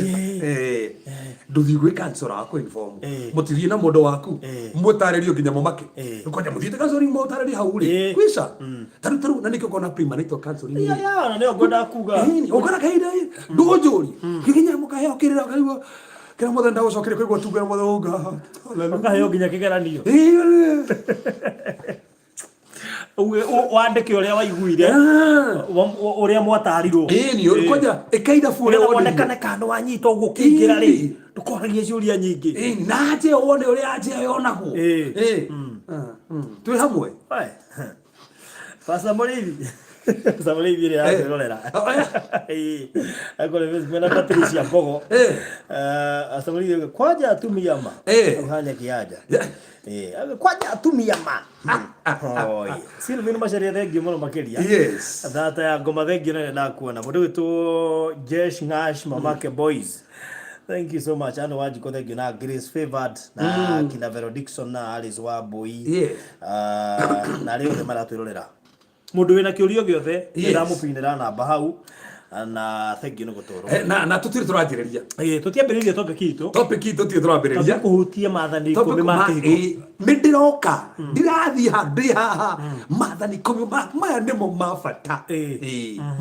Ndũthiĩ gwĩ counselor wa kũ-inform. Mũtithiĩ na mũndũ waku mũtarĩrio nginya mũmake. Kwanja mũthiĩte counseling mũtarĩrio hau rĩ kwisha tarĩu na nĩkĩo ũkona premarital counseling Ya rĩ. Ya na nĩyo ngwendaga kuga. Ũkora kahinda ĩ, ndũnjũri gĩkinya mũkaheo kĩrĩra ũkaigua kĩrĩa mothe ndagũcokeria kũigua tu kĩrĩa mothe ũnga. Ũkaheo nginya kĩgeranio. Uge wandĩke ũrĩa waiguire, ũrĩa mwatarirwo. Ĩni, kwanja ĩkaira bu ũrĩa Nĩgetha wonirio. wonekane kana nĩ wanyita ũguo ũkĩingĩra rĩ, ndũkoragie ciũria nyingĩ. Ĩni, na anje wone ũrĩa anje yonagwo. Twĩ hamwe. Oe. Pastor Mũrĩithi, Pastor Mũrĩithi ĩrĩa akwĩrorera. Akore Facebook na Patricia Mbogo. Pastor Mũrĩithi auga, kwanja atumia ma. Auha nyeki ya nja. Auga, kwanja atumia ma. Oi. Sylvie Macharia, thengiũ mũno makĩria. Thata ya ngoma, thengiũ nene ndakuona. Mũndũ wĩtwo Jesh Ngash Mamake Boys. Thank you so much. Ano Wanjiko, thank you. Na Grace Favored na kina Vero Dixon na Alice Wambui. Na arĩa othe maratwĩrorera. Mũndũ wĩna kĩũria gĩothe, ndĩramũpinĩra namba hau na thank you nĩ gũtũrora. Na tũtirĩ tũranjĩrĩria. Tũtiambĩrĩirie topic itũ. Topic itũ tũtirĩ tũrambĩrĩria. Topic kũhutia maathani 10 ma kĩhiko. Nĩ ndĩroka, ndirathiĩ ha ndĩ haha maathani 10 maya nĩmo ma bata.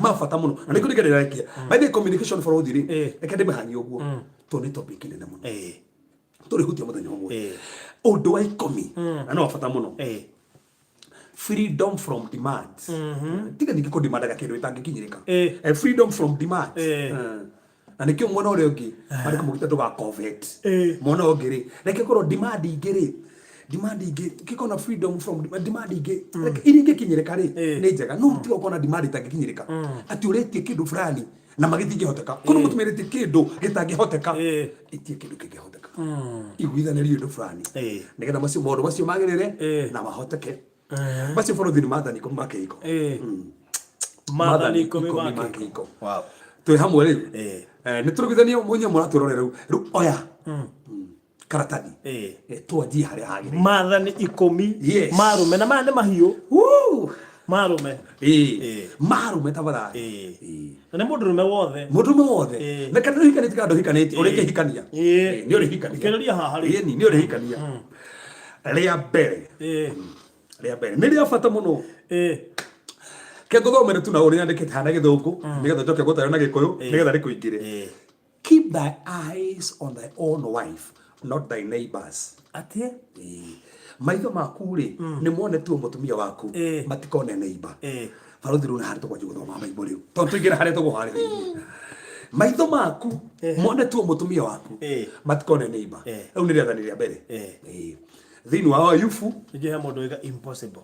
Ma bata mũno na nĩkĩo nĩkĩo ndĩrarekia. By the way, communication for rĩ, reke ndĩmĩhanie ũguo tondũ nĩ topic nene mũno tũrĩhutia mũthenya ũmwe. Ũndũ wa 10 na nĩ wa bata mũno, freedom from demands. Tiga ningĩ kũdemandaga kĩndũ gĩtangĩkinyĩrĩka. Freedom from demands. Na nĩkĩo mwena ũrĩa ũngĩ marĩ kũmũgita ndũga covet. Mwena ũngĩ rĩ, reke korwo demand ingĩ rĩ, demand ingĩ kĩkona freedom from demand ingĩ, reke iria ingĩkinyĩrĩka rĩ, nĩ njega, no tiga ũkona demand itangĩkinyĩrĩka, atĩ ũrĩtie kĩndũ fulani na magĩtingĩhoteka. Kũrĩ mũtumia ũrĩtie kĩndũ gĩtangĩhoteka, itie kĩndũ kĩngĩhoteka, iguithanĩrio indo fulani nĩgetha macio maũndũ macio magĩrĩre na mahoteke. Macio bũrũri nĩ maathani 10 ma kĩhiko. Maathani 10 ma ma kĩhiko. Kĩhiko. Twĩ hamwe rĩu. Nĩ tũrugithanie mũnye mũratwĩrore rĩu. Rĩu oya karatathi. Twanjie harĩa hagĩrĩire. Maathani 10 marũme na maya nĩ mahiũ. Woo! Marume. Ĩĩ. Ĩĩ. Marume tafadhali. Ĩĩ. Ĩĩ. Na nĩ mũndũrũme wothe. Mũndũrũme wothe. Ĩĩ. Na kana ndũhikanĩtie kana ndũhikanĩtie, ũrĩkĩhikania. Ĩĩ. Ĩĩ, nĩ ũrĩhikania. Thikĩrĩria haha rĩu. Ĩni, nĩ ũrĩhikania. Rĩa mbere. Ĩĩ. Rĩa mbere. Nĩ rĩa bata mũno. Ĩĩ. Ke ngũthomere tu na ũrĩa nyandĩkĩte haha na gĩthũngũ, nĩgetha njoke gũtarĩria na gĩkũyũ, nĩgetha rĩkũingĩre. Ĩĩ. Keep thy eyes on thy own wife, not thy neighbors. Atĩ? Ĩĩ. Maitho maku rĩ, nĩ mone tu mũtumia waku, Ĩĩ. matikone neighbor. Ĩĩ. Barothi rĩu nĩ harĩa tũkwanjia gũthoma Bible rĩu. Tondũ tũingĩre harĩa tũkũharĩrĩirie. Maitho maku mone tu mũtumia waku, Ĩĩ. matikone neighbor. Ĩĩ. Rĩu nĩ rĩathani rĩa mbere. Ĩĩ. Ĩĩ. Thĩinĩ wa Ayubu, Ningĩ he mũndũ wĩga impossible.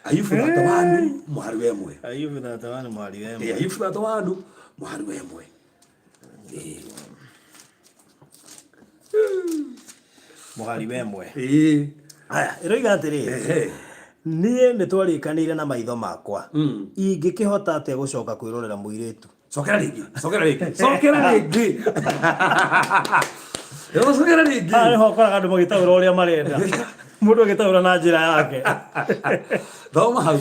Ayubu 31 mũhari wa 1. Ayubu 31 mũhari wa Ĩĩ, 1. Ayubu 31 mũhari wa 1. Ĩĩ. Mũhari wa 1. Ĩĩ. Aya, ĩroiga atĩrĩrĩ. Ehe. Niĩ nĩ twarĩkanĩire na maitho makwa. Ingĩkĩhota atĩa gũcoka kwĩrorera mũirĩtu? Cokera rĩngĩ, cokera rĩngĩ, cokera rĩngĩ. Cokera rĩngĩ. Haha nĩho ũkoraga andũ magĩtaũra ũrĩa marenda. Mũndũ agĩtaũra na njĩra yake. Thoma hau.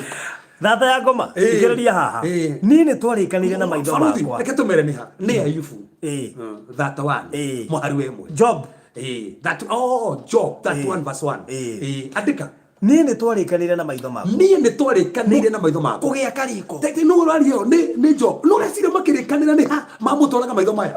Thata ya ngoma, Ĩĩ. thikĩrĩria haha. Ĩĩ. Niĩ nĩ twarĩkanĩire na maitho Baruthi, makwa. reke tũmere nĩ ha. Nĩ Ayubu. Ĩĩ. 31. Ĩĩ. Mũhari wa 1. Job. Ĩĩ. That oh Job 31 verse 1. Ĩĩ. Ĩĩ. Andĩka. Niĩ nĩ twarĩkanĩire na maitho makwa. Niĩ nĩ twarĩkanĩire na maitho makwa. Kũgĩa kariko. Tete nũ ũraria ĩyo nĩ nĩ Job. Nũ ũreciria makĩrĩkanĩra nĩ ha mamũtwaraga maitho maya.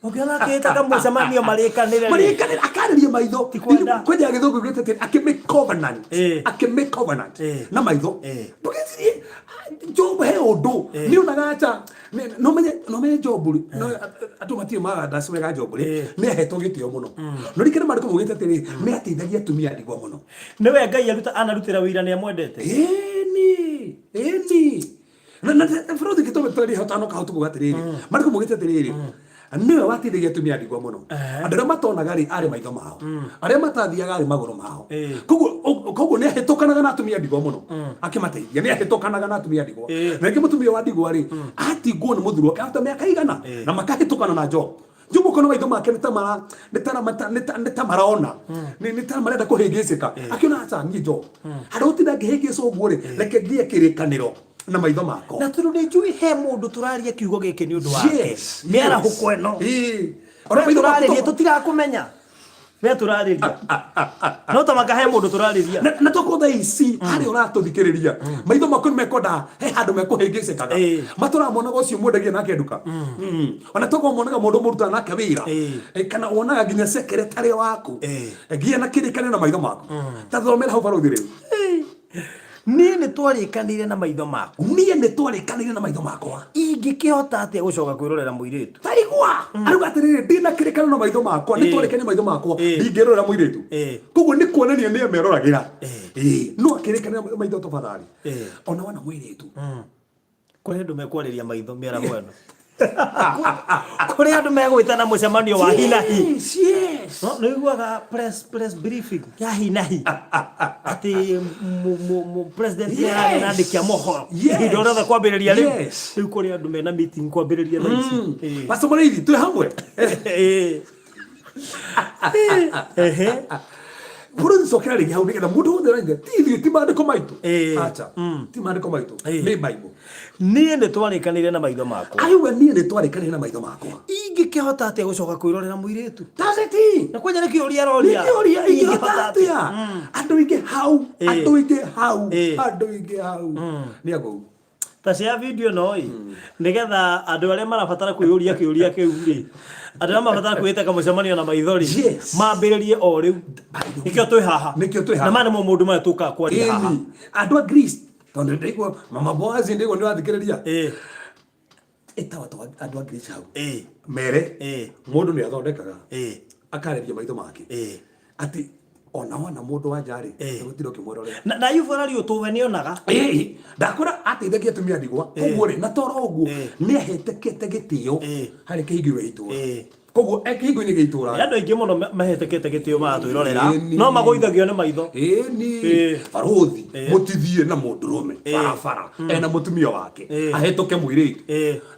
Ũngĩona akĩĩta kamũcemanio marĩkanĩre rĩ. Marĩkanĩra akarĩria maitho. Ti kwenda. Kwenda gĩthũngũ gĩte atĩ akĩ make covenant. Ĩĩ. Akĩ make covenant Ĩĩ. na maitho. Ĩĩ. Ndũgecirie Job he ũndũ. Ĩĩ. Nĩ onaga acha no menye no menye Job rĩ. No andũ matirĩ magandaci wega Job rĩ. Ĩĩ. Nĩ ahetwo gĩtĩo mũno. No rikĩrĩ maandĩko maugĩte atĩrĩ nĩ ateithagia atumia a ndigwa mũno. Nĩwe Ngai aruta anarutĩra wĩira nĩ amwendete. Ĩni, ĩni. Na na barothi gĩtũmi twarĩ hotano kahau tukuga atĩrĩrĩ. Maandĩko maugĩte atĩrĩrĩ. Nĩwe wateithagia atumia a ndigwa mũno. Andũ arĩa matonaga rĩ arĩ maitho mao. Arĩa matathiaga arĩ magũrũ mao. Ĩĩ. Koguo koguo nĩ ahĩtũkanaga na atumia a ndigwa mũno. Akĩmateithia nĩ ahĩtũkanaga na atumia a ndigwa. Ĩĩ. Na rĩngĩ mũtumia wa ndigwa rĩ atigwo nĩ mũthuri wake after mĩaka igana Ĩĩ. na makahĩtũkana na Job. Job ũkona maitho make nĩ ta mara nĩ ta nĩ ta nĩ ta marona nĩ nĩ ta marenda kũhĩngĩcĩka akiona aca niĩ Job handũ gũtinda ngĩhĩngĩcwo ũguo rĩ reke ngĩe kĩrĩkanĩro na maitho makwa. Na tondũ nĩ njũĩ he mũndũ tũraria kiugo gĩkĩ nĩ ũndũ wake. Yes, Mĩarahũko yes. ĩno. Ĩĩ. Ona Ona maitho maku tũrarĩria to- tũtirakũmenya. We tũrarĩria. No tamaka he mũndũ tũrarĩria. Na na tokorwo thaa ici harĩa ũratũthikĩrĩria maitho maku nĩ mekwenda he handũ mekũhĩngĩcĩkaga Ĩĩ. matũramonaga ũcio mwendagia nake nduka. Ona tokorwo monaga mũndũ mũrutaga nake wĩra. Ĩĩ. Ĩ, kana wonaga nginya secretary waku. Ĩĩ. Nginya na kĩrĩkanĩro na maitho maku. Ta thomera hau barothi rĩu. Niĩ nĩ twarĩkanĩire na maitho makwa. Niĩ nĩ twarĩkanĩire na maitho makwa. Ingĩkĩhota atĩa gũcoka kwĩrorera mũirĩtu? Taigua arauga atĩrĩrĩ ndĩna kĩrĩkanĩro na maitho makwa nĩ Ĩĩ. twarĩkanĩire maitho makwa Ĩĩ. ndingĩrorera mũirĩtu. Ĩĩ. Koguo nĩ kuonania nĩ emeroragĩra. Ĩĩ. Ĩĩ. No akĩrĩkanĩra na maitho tafadhali. Ĩĩ. Ona wana mũirĩtu. Kũrĩ andũ mekwarĩria maitho mĩaraho ĩno. Kũrĩ andũ megwĩtana mũcemanio wa hi na hi. Yes, yes. No, nĩ ũiguaga press briefing ya hi na hi atĩ president Yes. nĩ ararĩ na andĩki a mohoro Yes. ihinda o rĩothe kwambĩrĩria rĩu. Yes. Rĩu kũrĩ andũ mena meeting kwambĩrĩria thaa ici. Ĩĩ. Pastor Mũrĩithi twĩ hamwe. Ĩĩ. Ehe. Bũrũri cokera rĩngĩ hau nĩgetha mũndũ wothe ũraigua ti ithuĩ ti maandĩko maitũ. Ĩĩ. Acha. Ti maandĩko maitũ. Ĩĩ. Nĩ Bible. Niĩ nĩ twarĩkanĩire na maitho makwa. Arauga niĩ nĩ twarĩkanĩire na maitho makwa. Ingĩkĩhota atĩa gũcoka kwĩrorera mũirĩtu? That's it. Na kwanja nĩ kĩũria aroria. Nĩkĩũria ingĩhota atĩa? Andũ aingĩ hau, Ĩĩ. andũ aingĩ hau, Ĩĩ. andũ aingĩ hau. Nĩ angũu. Ta share video ĩno ĩ nĩgetha andũ arĩa marabatara kwĩyũria kĩũria kĩu rĩ andũ arĩa marabatara kwĩĩta kamũcemanio na maitho rĩ Yes. mambĩrĩrie o rĩu. Nĩkĩo twĩ haha. Nĩkĩo twĩ haha. Na maya nĩmo maũndũ marĩa tũkaga kwaria haha. Ĩni. Andũ a Greece tondũ ndaigua mama Boazi ndaigua nĩ ũrathikĩrĩria. Ĩĩ. Ĩtawa andũ a Greece hau. Ĩĩ. Mere Ĩĩ. mũndũ nĩ athondekaga Ĩĩ. akarĩria maitho make. Ĩĩ. Atĩ ona wona mũndũ wa nja rĩ Ĩĩ. gũtirĩ ũkĩmwĩrorera. Na na Ayubu araria ũtũwe nĩonaga. Ĩĩ, ndakwĩra ateithagia atumia ndigwa. Koguo rĩ, na toro ũguo Ĩĩ. nĩ ahetũkĩte gĩtĩo Ĩĩ. harĩ kĩhingĩro gĩa itũũra. Ĩĩ. Koguo e kĩhingo-inĩ gĩa itũra. Nĩ andũ aingĩ mũno mahĩtũkĩte gĩtĩo maratwĩrorera Ĩni. no magũithagio nĩ maitho. Ĩni. Barũthi mũtithie na mũndũrũme barabara ena mũtumia wake ahĩtũke mũirĩtu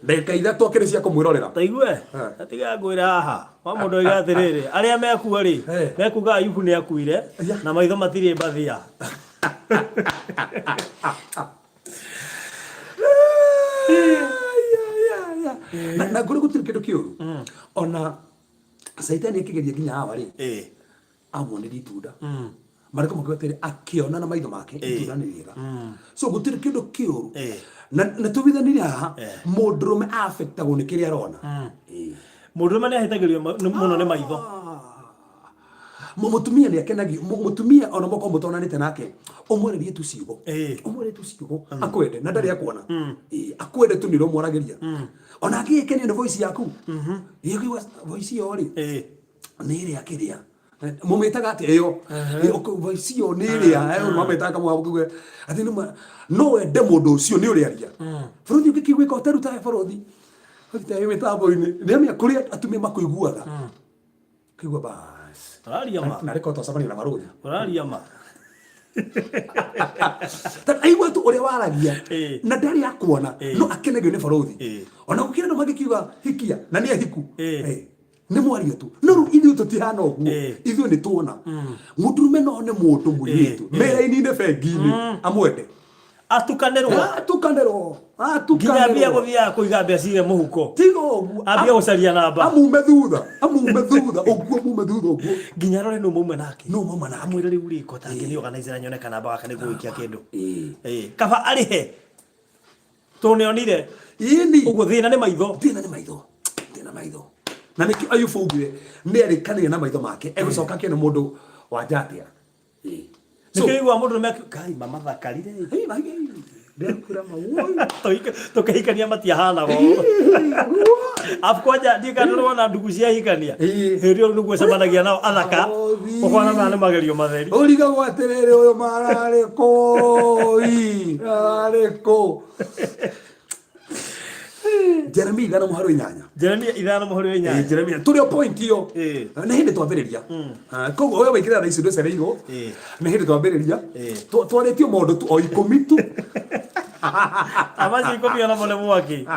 ndagĩka 3 akĩrĩ cia kũmwĩrorera. Taigue atiga ngwĩra haha wa mũndũ oiga atĩrĩrĩ, arĩa mekuo rĩ mekuga Ayubu nĩ akuire na maitho matirĩ mbathia. Na ngũrĩ gũtirĩ kĩndũ kĩũru ona caitani akĩgeria nginya hawa rĩ amuonirie itunda marĩko makiuga atĩrĩ akĩona na maitho make itunda nĩ rĩega, so gũtirĩ kĩndũ kĩũru. Na tũbithanire haha, mũndũrũme affectagwo nĩ kĩrĩa arona. Mũndũrũme nĩ ahĩtagĩrio mũno nĩ maitho. Mũtumia nĩ akenagio, mũtumia ona mokorwo mũtonanĩte nake, ũmwarĩrie tu ciugo, ũmwarĩrie tu ciugo akwende na ndarĩ akuona. Akwende tu nĩ ũrĩa ũmwaragĩria, ona angĩgĩkenio nĩ voice yaku. Kũigua voice ĩyo rĩ, nĩ ĩrĩa kĩrĩa mũmĩtaga atĩa ĩyo? Voice ĩyo nĩ ĩrĩa mamĩtaga kamũgambo kau atĩ nĩ no wende mũndũ ũcio nĩ ũrĩa aria. Bũrũri ũngĩkĩiguĩka ũteruta bũrũri ũrute mĩtambo-inĩ nĩ amenya kũrĩa atumia makũiguaga kaigua bas. Ũraria ma. Na rĩko twacemania na barũthi. Ũraria ma. Ta aigua tu ũrĩa waragia na ndarĩ akuona no akenagio nĩ barũthi. Ona gũkĩra andũ mangĩkiuga hikia na nĩ ahiku. Nĩ mwario tu, no rĩu ithuĩ tũtihana ũguo. Ithuĩ nĩ tuona mũndũrũme no nĩ mũndũ mũirĩtu meraini-inĩ bengi-inĩ amwende. Atukanĩrwo. Atukanĩrwo. Nginya ambia Atukanĩrwo. Gũthiaga kũiga mbeca iria mũhuko. Tiga ũguo. Ambia gũcaria namba. Amume thutha, amume thutha ũguo, amume thutha ũguo. Nginya arore nũ mauma nake. Nũ mauma nake. Amwĩre rĩu rĩ, ko tangĩnĩ organizer nyone kanamba gaka nĩguo gũikia kĩndũ. Kaba arĩhe tondũ nĩonire. Ũguo thĩna nĩ maitho. Thĩna nĩ maitho, thĩna maitho, na nĩkĩo Ayubu augire nĩ arĩkanĩire na maitho make egũcoka akĩone mũndũ wa nja atĩa. Nĩkĩo igua mũndũ nĩ Ngai mamathakarire. Ndĩrakwĩra mawoi. Tũkĩhikania matiahanaga ũũ. Afu kwanja ndiĩ kana nĩwona ndugu ciahikania. Hĩndĩ ĩyo nĩguo ũcemanagia nao athaka. Barũthi. Ũkona maya nĩ magerio matheri. Ũrigagwo atĩrĩrĩ, ũyũ mararĩ kũ? Ii, mararĩ kũ? Jeremia 5:8. Jeremia 5:8. Jeremia tũrĩ o point ĩyo. Nĩ hĩndĩ twambĩrĩria. Ah, koguo we waingĩra thaa ici ndũcereirwo. Nĩ hĩndĩ twambĩrĩria. Twarĩtio maũndũ tu o 10 tu. Amacio 10 onamo nĩ mwaki.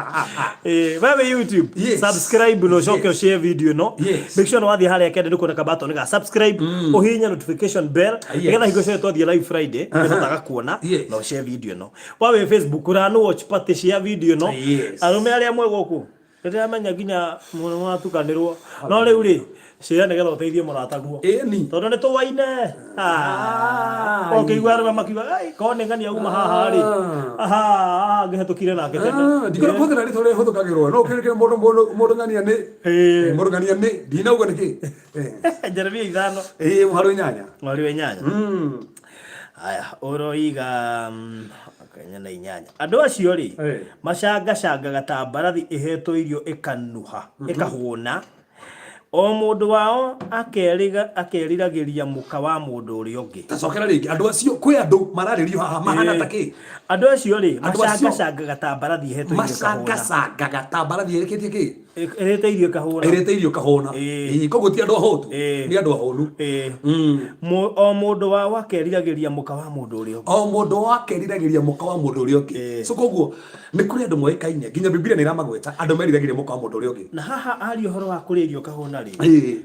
We wĩ YouTube, Yes. subscribe na ũcoke ũshare video ĩno. Make sure nĩ wathiĩ harĩa kende nĩ kuona kabatoni ga subscribe, ũhihinye notification bell nĩgetha hingo ciothe twathiĩ live Friday nĩhotaga kuona na ũshare video ĩno. Wa wĩ Facebook run watch party share video ĩno. Arũme arĩa mwĩ gũkũ nĩndĩramenya nginya mũno mũratukanĩrwo, no rĩu rĩ, share nĩgetha ũteithie mũrataguo. Tondũ nĩ tũwaine. Ũkĩigua arũme makiuga, "Ai, korwo nĩ ng'ania uma haha rĩ, aha ngĩhetũkire nake tene." Ndikwenda kũhũthĩra rĩtwa rĩrĩa rĩhũthũkagĩrwo no kĩrĩ mũndũ mũndũ mũndũ ng'ania nĩ mũndũ ng'ania nĩ ndinauga nĩkĩ. Jeremia 5 8. 8. Aya, ũroiga kenya na 8, andũ acio rĩ, macangacangaga ta mbarathi ĩhetwo irio ĩkanuha ĩkahũna, o mũndũ wao akeriragĩria mũka wa mũndũ ũrĩa ũngĩ. Tacokera rĩngĩ, andũ acio, kwĩ andũ mararĩrio haha mahana ta kĩ? Andũ acio rĩ, macangacangaga ta mbarathi ĩhetwo irio ĩkahũna. Macangacangaga ta mbarathi ĩrĩkĩtie kĩ? Ĩrĩte irio ĩkahũna. Ĩrĩte irio ĩkahũna. Koguo ti andũ ahũtu, nĩ andũ ahũnu. O mũndũ wao akeriragĩria mũka wa mũndũ ũrĩa ũngĩ. O mũndũ wao akeriragĩria mũka wa mũndũ ũrĩa ũngĩ. So koguo nĩ kũrĩ andũ moĩkaine nginya Bibilia nĩ ĩramagweta, andũ meriragĩria mũka wa mũndũ ũrĩa ũngĩ. Na haha aria ũhoro wa kũrĩa irio ũkahũna rĩ,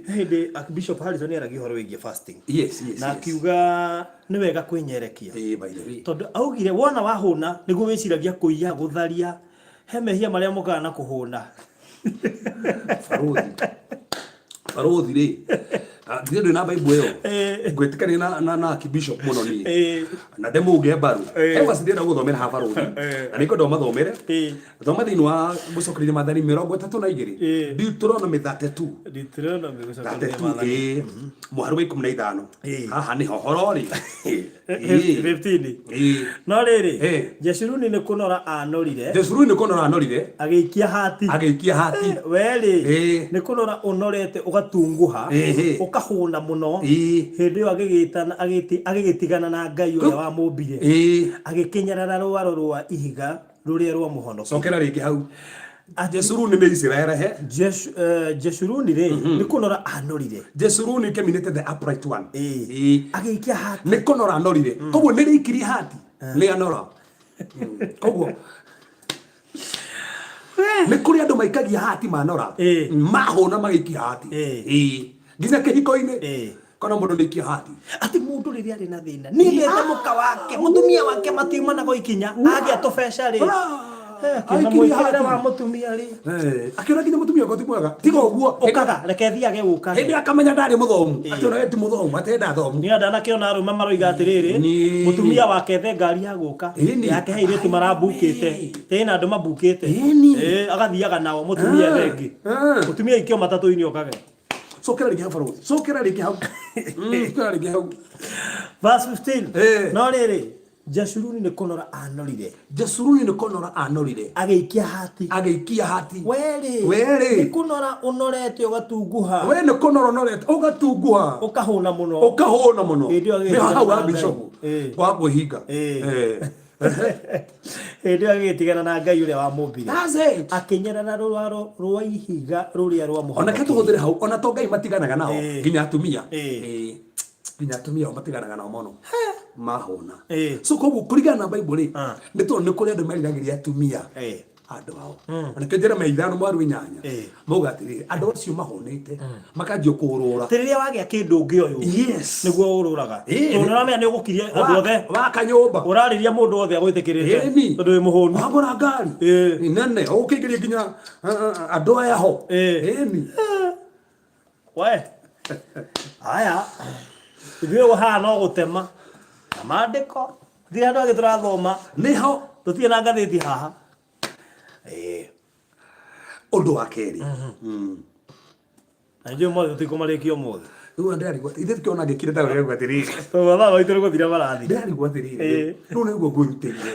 he hĩndĩ Bishop Harrison aragia ũhoro wĩgiĩ fasting. Na akiuga nĩ wega kwĩnyerekia. By the way. Tondũ augire wona wahũna nĩguo wĩciragia kũiya, gũtharia, he mehia marĩa mokaga na kũhũna. Barũthi, barũthi rĩ, ndirĩ ndwĩ na Bible ĩyo. Ngwĩtĩkania na Archbishop mũno niĩ. Na ndĩmũge mbaru. He verse ndĩrenda gũthomera haha barũthi, na nĩngwenda ũmathomere. Thoma thĩinĩ wa gũcokereria maathani 32. Deuteronomy 32. Deuteronomy gũcokereria 32 maathani. Mũhari wa 15. Haha nĩho horo rĩ. 15. No rĩrĩ, Jeshuruni nĩ kũnora anorire. Jeshuruni nĩ kũnora anorire. Agĩikia hati. Agĩikia hati. We-rĩ, nĩ kũnora ũnorete ũgatunguha, ũkahũna mũno. Hĩndĩ ĩyo agĩgĩtana, agĩgĩtigana na Ngai ũrĩa wamũmbire, agĩkĩnyarara rwaro rwa ihiga rũrĩa rwamũhonokirie. Cokera rĩngĩ hau. Atĩ Jesuruni nĩ Isiraeli he. Jeshuruni rĩ, nĩ kũnora anorire. Jesuruni kĩminĩte the upright one. Ĩĩ. Ĩĩ. Agĩikia hati. Nĩ kũnora anorire. Koguo nĩ rĩikirie hati. Nĩ anora. Koguo nĩ kũrĩ andũ maikagia hati manora. Ĩĩ. Mahũna magĩikia hati. Ĩĩ. Ĩĩ. Nginya kĩhiko-inĩ. Ĩĩ. Kona mũndũ nĩ aikia hati. Atĩ mũndũ rĩrĩa arĩ na thĩna nĩendete mũka wake, mũtumia wake matiumanaga ikinya, agĩa tũbeca rĩ, akĩona Aikirie mwĩkĩrĩre hati. wa mũtumia rĩ, Eh, akĩona nginya mũtumia wakwa ti mwega. Tiga ũguo. Ũkaga reke thiage ũkage. Hĩndĩ akamenya ndarĩ mũthomu. Akĩona we ti mũthomu, atĩ ndathomu. Nĩ ndanakĩona arũme maroiga atĩrĩrĩ, Nĩ. mũtumia wake ethe ngari ya gũka Ĩni. yake he airĩtu marambukĩte, ĩna andũ mambukĩte. Ĩni. Ĩ, agathiaga nao mũtumia ethe ĩngĩ. Mũtumia aikio matatũ-inĩ okage. Cokera rĩngĩ hau barũthi. Cokera rĩngĩ hau. Cokera rĩngĩ hau. Verse 15. Eh. No rĩrĩ, Jeshuruni nĩ kũnora anorire. Jeshuruni nĩ kũnora anorire. Agĩikia hati. Agĩikia hati. Werĩ. Werĩ. Nĩ kũnora ũnorete ũgatunguha. We nĩ kũnora ũnorete ũgatunguha. Ũkahũna mũno. Ũkahũna mũno. Hĩndĩ ĩyo Nĩ hau agĩtigana ha na Ngai. bishopu. Ĩĩ. Wa kwĩhinga. Ĩĩ. Eh. Hĩndĩ ĩyo agĩtigana na Ngai ũrĩa wamũmbire. That's it. Akĩnyarara rwaro rwa ihiga rũrĩa Ona ke rwamũhonokirie. tũhũthĩre hau ona to Ngai matiganaga nao Ĩĩ. nginya atumia. Ĩĩ. Ĩĩ. Nginya atumia ao matiganaga nao mũno. Mahũna. Ĩĩ. So koguo kũringana na Bible rĩ, Ah. nĩ tondũ nĩ kũrĩ andũ meriragĩria atumia. Ĩĩ. Andũ ao. Ona kĩo Jeremia 5:8 Ĩĩ. mauga atĩrĩrĩ, andũ acio mahũnĩte makanjia kũũrũra. Atĩ rĩrĩa wagĩa kĩndũ ũngĩ ũyũ. Yes. Nĩguo ũrũraga. Ĩĩ. Tondũ nĩũramenya nĩ ũgũkiria andũ othe. Waka nyũmba. Ũrarĩria mũndũ othe agwĩtĩkĩrĩte. Ĩni. Tondũ wĩ mũhũnu. Wagũra ngari. Ĩĩ. Nene ũkĩingĩria nginya andũ aya ho. Ĩĩ. Ĩni. We. Aya. Ithuĩ haha no gũtema. Na maandĩko. Gũtirĩ handũ hangĩ tũrathoma. Nĩho. Tũtirĩ na ngathĩti haha. Ĩĩ. Ũndũ wa kerĩ. Na njũĩ mothe tũtikũmarĩkia ũmũthĩ. Rĩu ndĩrarigwo ithuĩ tũkĩona ngĩkire ndawa ndĩrarigwo atĩrĩrĩ. Tondũ mathaa maitũ nĩ gũthira marathira. Ndĩrarigwo atĩrĩrĩ. Ĩĩ. Rĩu nĩguo ngwĩrutĩire.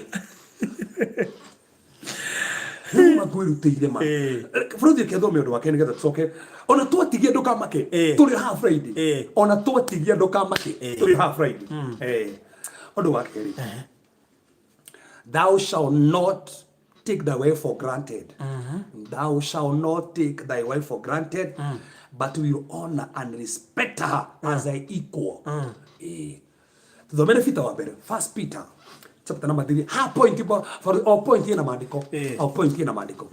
Rĩu nĩguo ngwĩrutĩire ma. Ĩĩ. Bũrũri ũkĩ thome ũndũ wa kerĩ nĩgetha tũcoke. Ona twatigia ndũkamake. Ĩĩ. Tũrĩ haha Friday. Ĩĩ. Ona twatigia ndũkamake. Ĩĩ. Tũrĩ haha Friday. Ĩĩ. Ũndũ wa kerĩ. Thou shall not take thy wife for granted. Thou shall not take thy wife for granted, but will honor and respect her as thy equal. Eh. Tuthomere Peter wa mbere, First Peter chapter number 3. Ha point bo for o point ina maandiko. Eh. O point ina maandiko.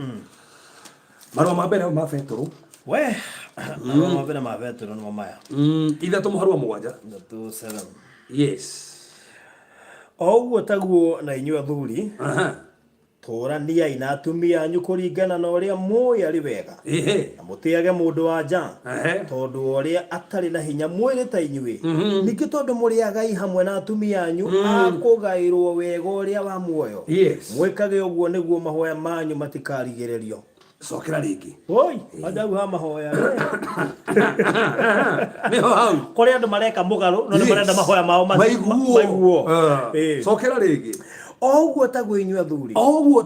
Marũa ma mbere ma Petero. We. Marũa ma mbere ma Petero nĩmo maya. 3:7. 3:7. Yes. O ũguo taguo na inyuĩ athuri, Aha. tũraniai na atumia anyu kũringana na ũrĩa mũĩ arĩ wega. Ehe. Na mũtĩage mũndũ wa nja. Ehe. Tondũ ũrĩa atarĩ na hinya mwĩrĩ ta inyuĩ. Ningĩ tondũ mũrĩ agai hamwe na atumia anyu akũgaĩrwo wega ũrĩa wa muoyo. Yes. Mwĩkage ũguo nĩguo mahoya manyu matikarigĩrĩrio. Cokera rĩngĩ. Oi, wanja ha mahoya. Nĩho hau. Kũrĩ andũ mareka mũgarũ no nĩ marenda mahoya mao maiguo. maiguo. Ĩĩ. Cokera rĩngĩ. O ũguo taguo inyuĩ athuri. O ũguo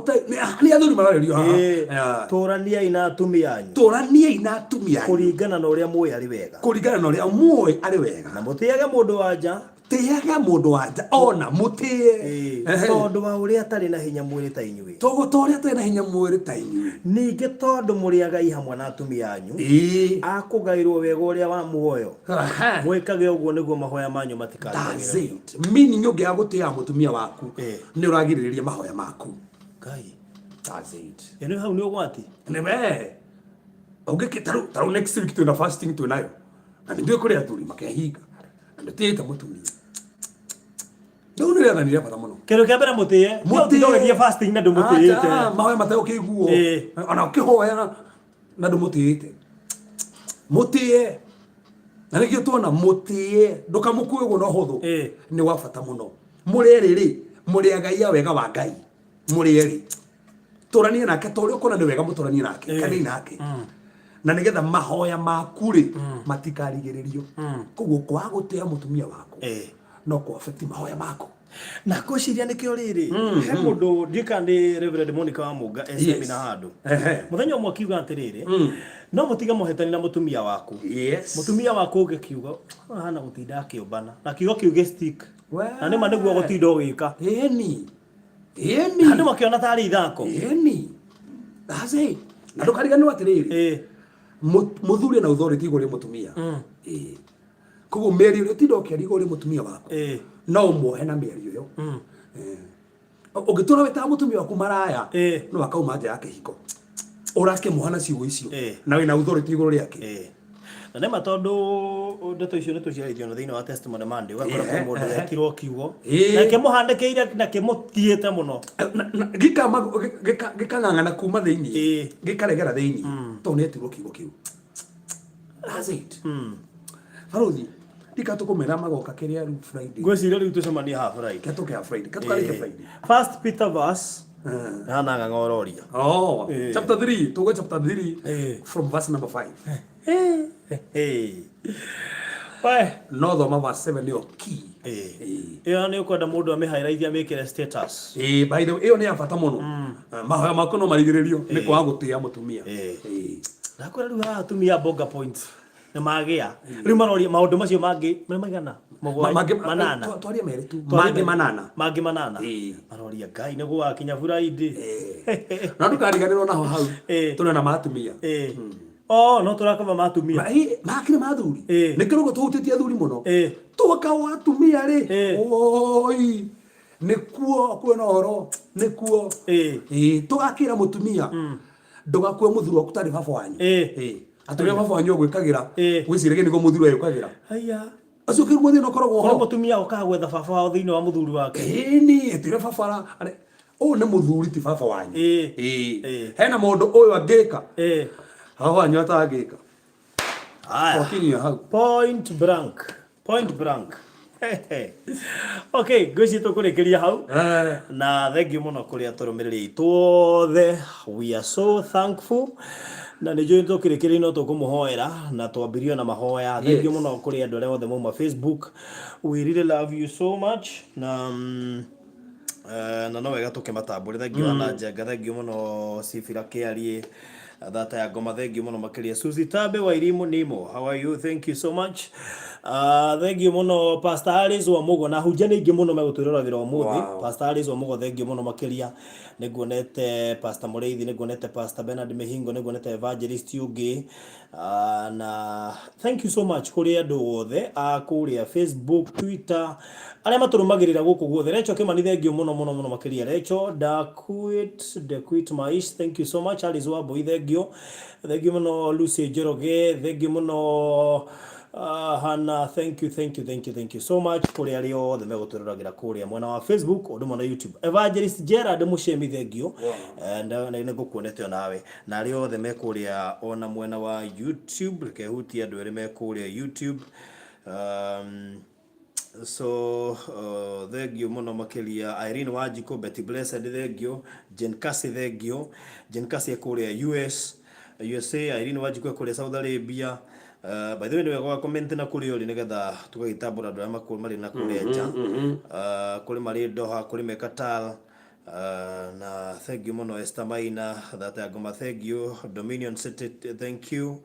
nĩ athuri mararĩrio haha. Ĩĩ. Yeah. Tũraniai na atumia anyu. Tũraniai na atumia anyu. Kũringana na ũrĩa mũĩ arĩ wega. Kũringana na ũrĩa mũĩ arĩ wega. Na mũtĩage mũndũ wa nja. Tĩaga mũndũ wa nja ona mũtĩe. Ĩĩ. Ehe. Tondũ wa ũrĩa atarĩ na hinya mwĩrĩ ta inyuĩ. Toguo ta ũrĩa atarĩ na hinya mwĩrĩ ta inyuĩ. Ningĩ tondũ mũrĩ agai hamwe na atumia anyu. Ĩĩ. Akũgaĩrwo wega ũrĩa wa muoyo. Aha. Mwĩkage ũguo nĩguo mahoya manyu That's matikarigĩrĩrio. it. Meaning ũngĩaga gũtĩaga mũtumia waku Ĩĩ. nĩ ũragirĩrĩria mahoya maku. Ngai. That's it. Ĩno hau nĩ ũgwati. Nĩwe. Ũngĩkĩ tarĩu next week twĩna fasting twĩnayo. Na nĩ ndiũĩ kũrĩ athuri makehinga. Na ndũtĩĩte mũtumia. Rĩu nĩ rĩathani rĩa bata mũno. Kĩndũ kĩa mbere mũtĩe. Mũtĩe. Mũtĩe. Fasting na ndũmũtĩĩte. Acha, mahoya mategũkĩiguo. Ĩĩ. Ona ũkĩhoya na ndũmũtĩĩte. Mũtĩe. Na nĩkĩo tuona mũtĩe ndũkamũkue ũguo na ũhũthũ. Ĩĩ. Nĩ wa bata mũno. Mũrĩ erĩ rĩ, mũrĩ agai a wega wa Ngai. Mũrĩ erĩ. Tũranie nake ta ũrĩa ũkuona nĩ wega mũtũranie nake. Ĩĩ. Kanei nake. Na nĩgetha mahoya maku rĩ matikarigĩrĩrio. Koguo kwaga gũtĩa mũtumia waku Ĩĩ. no kũ affect mahoya maku. Na ngwĩciria nĩkĩo rĩrĩ he mũndũ ndiũĩ kana nĩ Reverend Monica wa Mũnga e Yes. seminar handũ. Ehe. Mũthenya ũmwe akiuga atĩrĩrĩ, no mũtige mũhetani na mũtumia waku. Yes. Mũtumia waku ũngĩkiuga ahana gũtinda akĩũmbana na kiugo kĩu gĩ stick. We. Na nĩma nĩguo gũtinda ũgĩka. Ĩni. Ĩni. Andũ makĩona tarĩ ithako. Ĩni. That's it. Na ndũkariganĩrwo atĩrĩrĩ, mũthuri na authority igũrũ rĩa mũtumia. Ĩĩ. Koguo mĩario ĩrĩa ũtinda ũkĩaria igũrũ rĩa mũtumia waku, no ũmuohe na mĩario ĩyo. Ũngĩtũra wĩtaga mũtumia waku maraya, no akauma nja ya kĩhiko. Ũrakĩmuoha na ciugo icio na wĩna authority igũrũ rĩake. Na nĩma, tondũ ndeto icio nĩ tũciarĩtio na thĩinĩ wa Testimony Monday, ũgakora kwĩ mũndũ wekirwo kiugo na kĩmũhandĩkĩire na kĩmũtiĩte mũno. Gĩkang'ang'ana kuma thĩinĩ, gĩkaregera thĩinĩ tondũ nĩ etirwo kiugo kĩu. That's it. Barothi, ndika tũkũmera magoka kĩrĩa rĩu Friday. Ngwĩciria rĩu tũcemanie haha Friday. Kĩatũke Friday, kĩatũkarĩke Friday. First Peter verse hana ng'ang'a ũroria. Oh, chapter 3, tuge chapter 3 from verse number 5. We. No thoma verse 7, nĩyo key. Ĩyo nĩ ũkwenda mũndũ amĩhighlight, amĩkĩre status. Ĩĩ, by the way, ĩyo nĩ ya bata mũno. Mahoya maku no marigĩrĩrio nĩ kwaga gũtĩa mũtumia. Ndakwĩra rĩu haha atumia bonga point nĩ magĩa rĩu maroria maũndũ macio mangĩ nĩ maigana? Mũgwanja? Manana. Twarie merĩ tu. Mangĩ manana. Mangĩ manana. Maroria Ngai nĩ gũgakinya Friday. Na ndũkariganĩrwo naho hau tũrĩ na matumia. Oh, no tũrakaba matumia. Makĩrĩ ma athuri. Nĩ kĩrogo tũhutĩtie athuri mũno. Twaka wa atumia rĩ, oi, nĩkuo kwĩna ũhoro, nĩkuo. Tũgakĩra mũtumia, ndũgakue mũthuri waku tarĩ baba wanyu. Atĩ ũrĩa baba wanyu agwĩkagĩra, wĩciragie nĩguo mũthuri agwĩkagĩra. Haya. Ũcio kĩguo thĩna ũkoragwo kũrĩ ho. Mũtumia okaga gwetha baba wao thĩinĩ wa mũthuri wake. Ĩni, ĩtĩre baba ũyũ nĩ mũthuri, ti baba wanyu. Hena mũndũ ũyũ angĩka baba wanyu atangĩka. Haya. Twakinyia hau. Point blank, point blank. Okay, ngwĩciria tũkũrĩkĩria hau. Na thank you mũno kũrĩ atũrũmĩrĩri aitũ othe, we are so thankful, na nĩ njũĩ tũkĩrĩkĩrĩria no tũkũmũhoera na twambirie na mahoya. Thank you mũno kũrĩ andũ arĩa othe mauma Facebook, we really love you so much, na na no wega tũkĩmatambũre. Thank you Anna Njenga, thank you mũno Sibira Kĩarie, thata ya ngoma, thank you mũno makĩria. Suzy Tabe wa Irimu Nimo, how are you? Thank you so much. Thank you mũno Pastor Alice wa Mugo, na hunjia nĩ aingĩ mũno megũtwĩroragĩra ũmũthĩ. Pastor Alice wa Mugo, thank you mũno makĩria. Nĩ nguonete Pastor Mũrĩithi, nĩ nguonete Pastor Bernard Mĩhingo, nĩ nguonete Evangelist ũngĩ. Na thank you so much kũrĩ andũ othe a kũrĩa Facebook, Twitter, arĩa matũrũmagĩrĩra gũkũ guothe. Recho Kĩmani, thank you mũno mũno mũno makĩria. Recho Dakuit Dakuit Maish, thank you so much. Alice Wambui, thank you, thank you mũno. Lucy Njoroge, thank you mũno. Hana, thank you, thank you, thank you, thank you so much kũrĩ arĩa othe megũtwĩroragĩra kũrĩa mwena wa Facebook ũndũ ũmwe na YouTube. Evangelist Gerard Mushemi, thank you. And nĩ ngũkuonete onawe na arĩa othe me kũrĩa ona mwena wa YouTube. Reke hutie andũ erĩ me kũrĩa YouTube. So thank you mũno makĩria Irene Wanjikũ, Betty Blessed, thank you. Jane Cassie, thank you. Jane Cassie kũrĩa US, USA, Irene Wanjikũ kũrĩa Saudi Arabia. By the way, nĩ wega wa comment na kũrĩa ũrĩ nĩgetha tũgagĩtambũra andũ arĩa marĩ na kũrĩa nja. Kũrĩ marĩ Doha, kũrĩ me Qatar. Na thank you mũno Esther Maina, thata ya ngoma, thank you. Dominion City, thank you.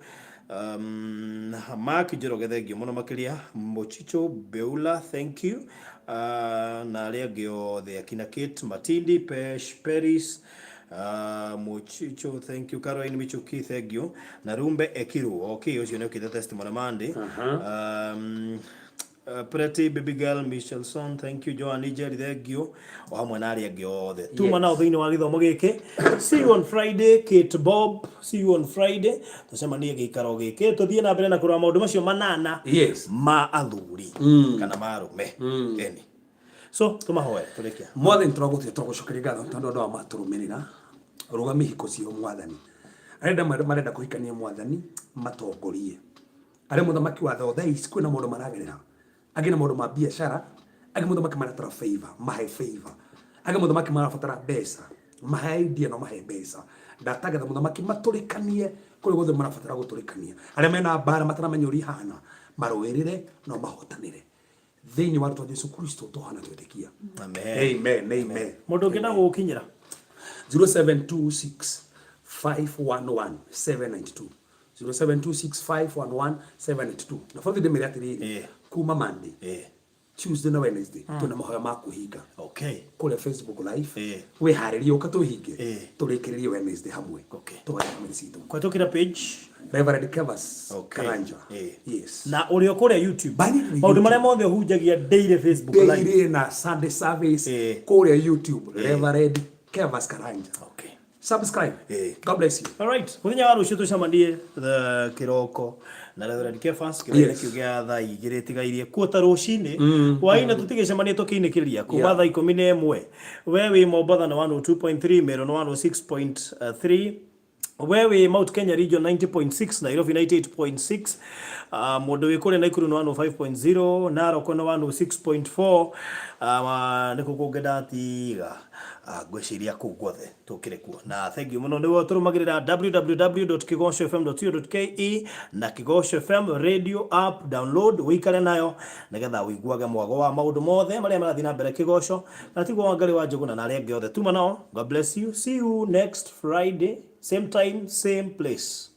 Mark Njoroge, thank you mũno makĩria. Mochicho Beula, thank you. Na arĩa angĩ othe, akina Kate Matindi, Pesh Peris, Mochicho, thank you. Caroline Michuki, thank you. Na Rumbe Ekiru, okay, ũcio nĩ ũkĩte Testimony Monday. Pretty Baby Girl Michelson, thank you. Joan Njeri, thank you. O hamwe na arĩa angĩ othe tuma nao thĩinĩ wa gĩthomo gĩkĩ. See you on Friday. Kate Bob, see you on Friday. Tũcemanie gĩikaro gĩkĩ, tũthiĩ na mbere na kũrora maũndũ macio manana ma athuri kana ma arũme eni. So tũmahoe tũrĩkia. Mwathani, tũragũtĩa, tũragũcokeria ngatho tondũ andũ aya matũrũmĩrĩra. Rũgamia ihiko ciao, Mwathani. Arenda marenda kũhikania, Mwathani, matongorie. Arĩa, mũthamaki wa tho, thaa ici kwĩna maũndũ maragerera, angĩ na maũndũ ma biacara, angĩ, mũthamaki, marabatara favor, mahe favor, angĩ, mũthamaki, marabatara mbeca, mahe idea no mahe mbeca. Ndatangatha, mũthamaki, matũrĩkanie kũrĩa guothe marabatara gũtũrĩkania. Arĩa mena mbara mataramenya ũrĩa ihana, marũĩrĩre no mahotanĩre thĩinĩ wa rĩtwa Jesu Kristo tũhana twĩtĩkia. Amen. Amen, amen. Mũndũ ũngĩenda gũgũkinyĩra? 0726 511 792, 0726 511 792. Na borithi ndĩmĩre atĩrĩrĩ, kuma Monday. Tuesday na Wednesday twĩna mahoya ma kwĩhinga kũrĩa Facebook live. Wĩharĩrie ũka twĩhinge, tũrĩkĩrĩrie Wednesday hamwe, tũgae family citũ. Kũhetũkĩra page? Reverend Kevas Karanja. Yes. Na ũrĩ o kũrĩa YouTube? Bali ni maũndũ YouTube. Marĩa mothe ũhunjagia daily Facebook live? Daily na Sunday service kũrĩa YouTube, Reverend Kevas Karanja. Subscribe. God bless you. Alright, muthenya wa rũciũ tũcemanie kĩroko na Reverend Kefas kĩrainĩ kĩu gĩa thaa 2 tigairie kuota rũcinĩ hwaĩ-inĩ, tũtigĩcemanie tũkĩinĩkĩria kuma thaa 11. We wĩ Mombatha na 102.3, Meru na 106.3, we wĩ Mount Kenya Region 90.6, Nairobi 98.6, mũndũ wĩ kũrĩa Nakuru na 105.0, Narok na 106.4, nĩkũ kũngĩ ndatiga? Ngwĩciria kũu guothe tũkĩrĩ kuo, na thank you mũno nĩwe tũrũmagĩrĩra www.kigocofm.co.ke na Kigoco FM radio app, download ũikare nayo nĩgetha ũiguage mwago wa maũndũ mothe marĩa marathiĩ na mbere Kĩgoco, na tiguo Wangari wa Njũgũna na arĩa angĩ othe tuma nao. God bless you, see you next Friday, same time, same place.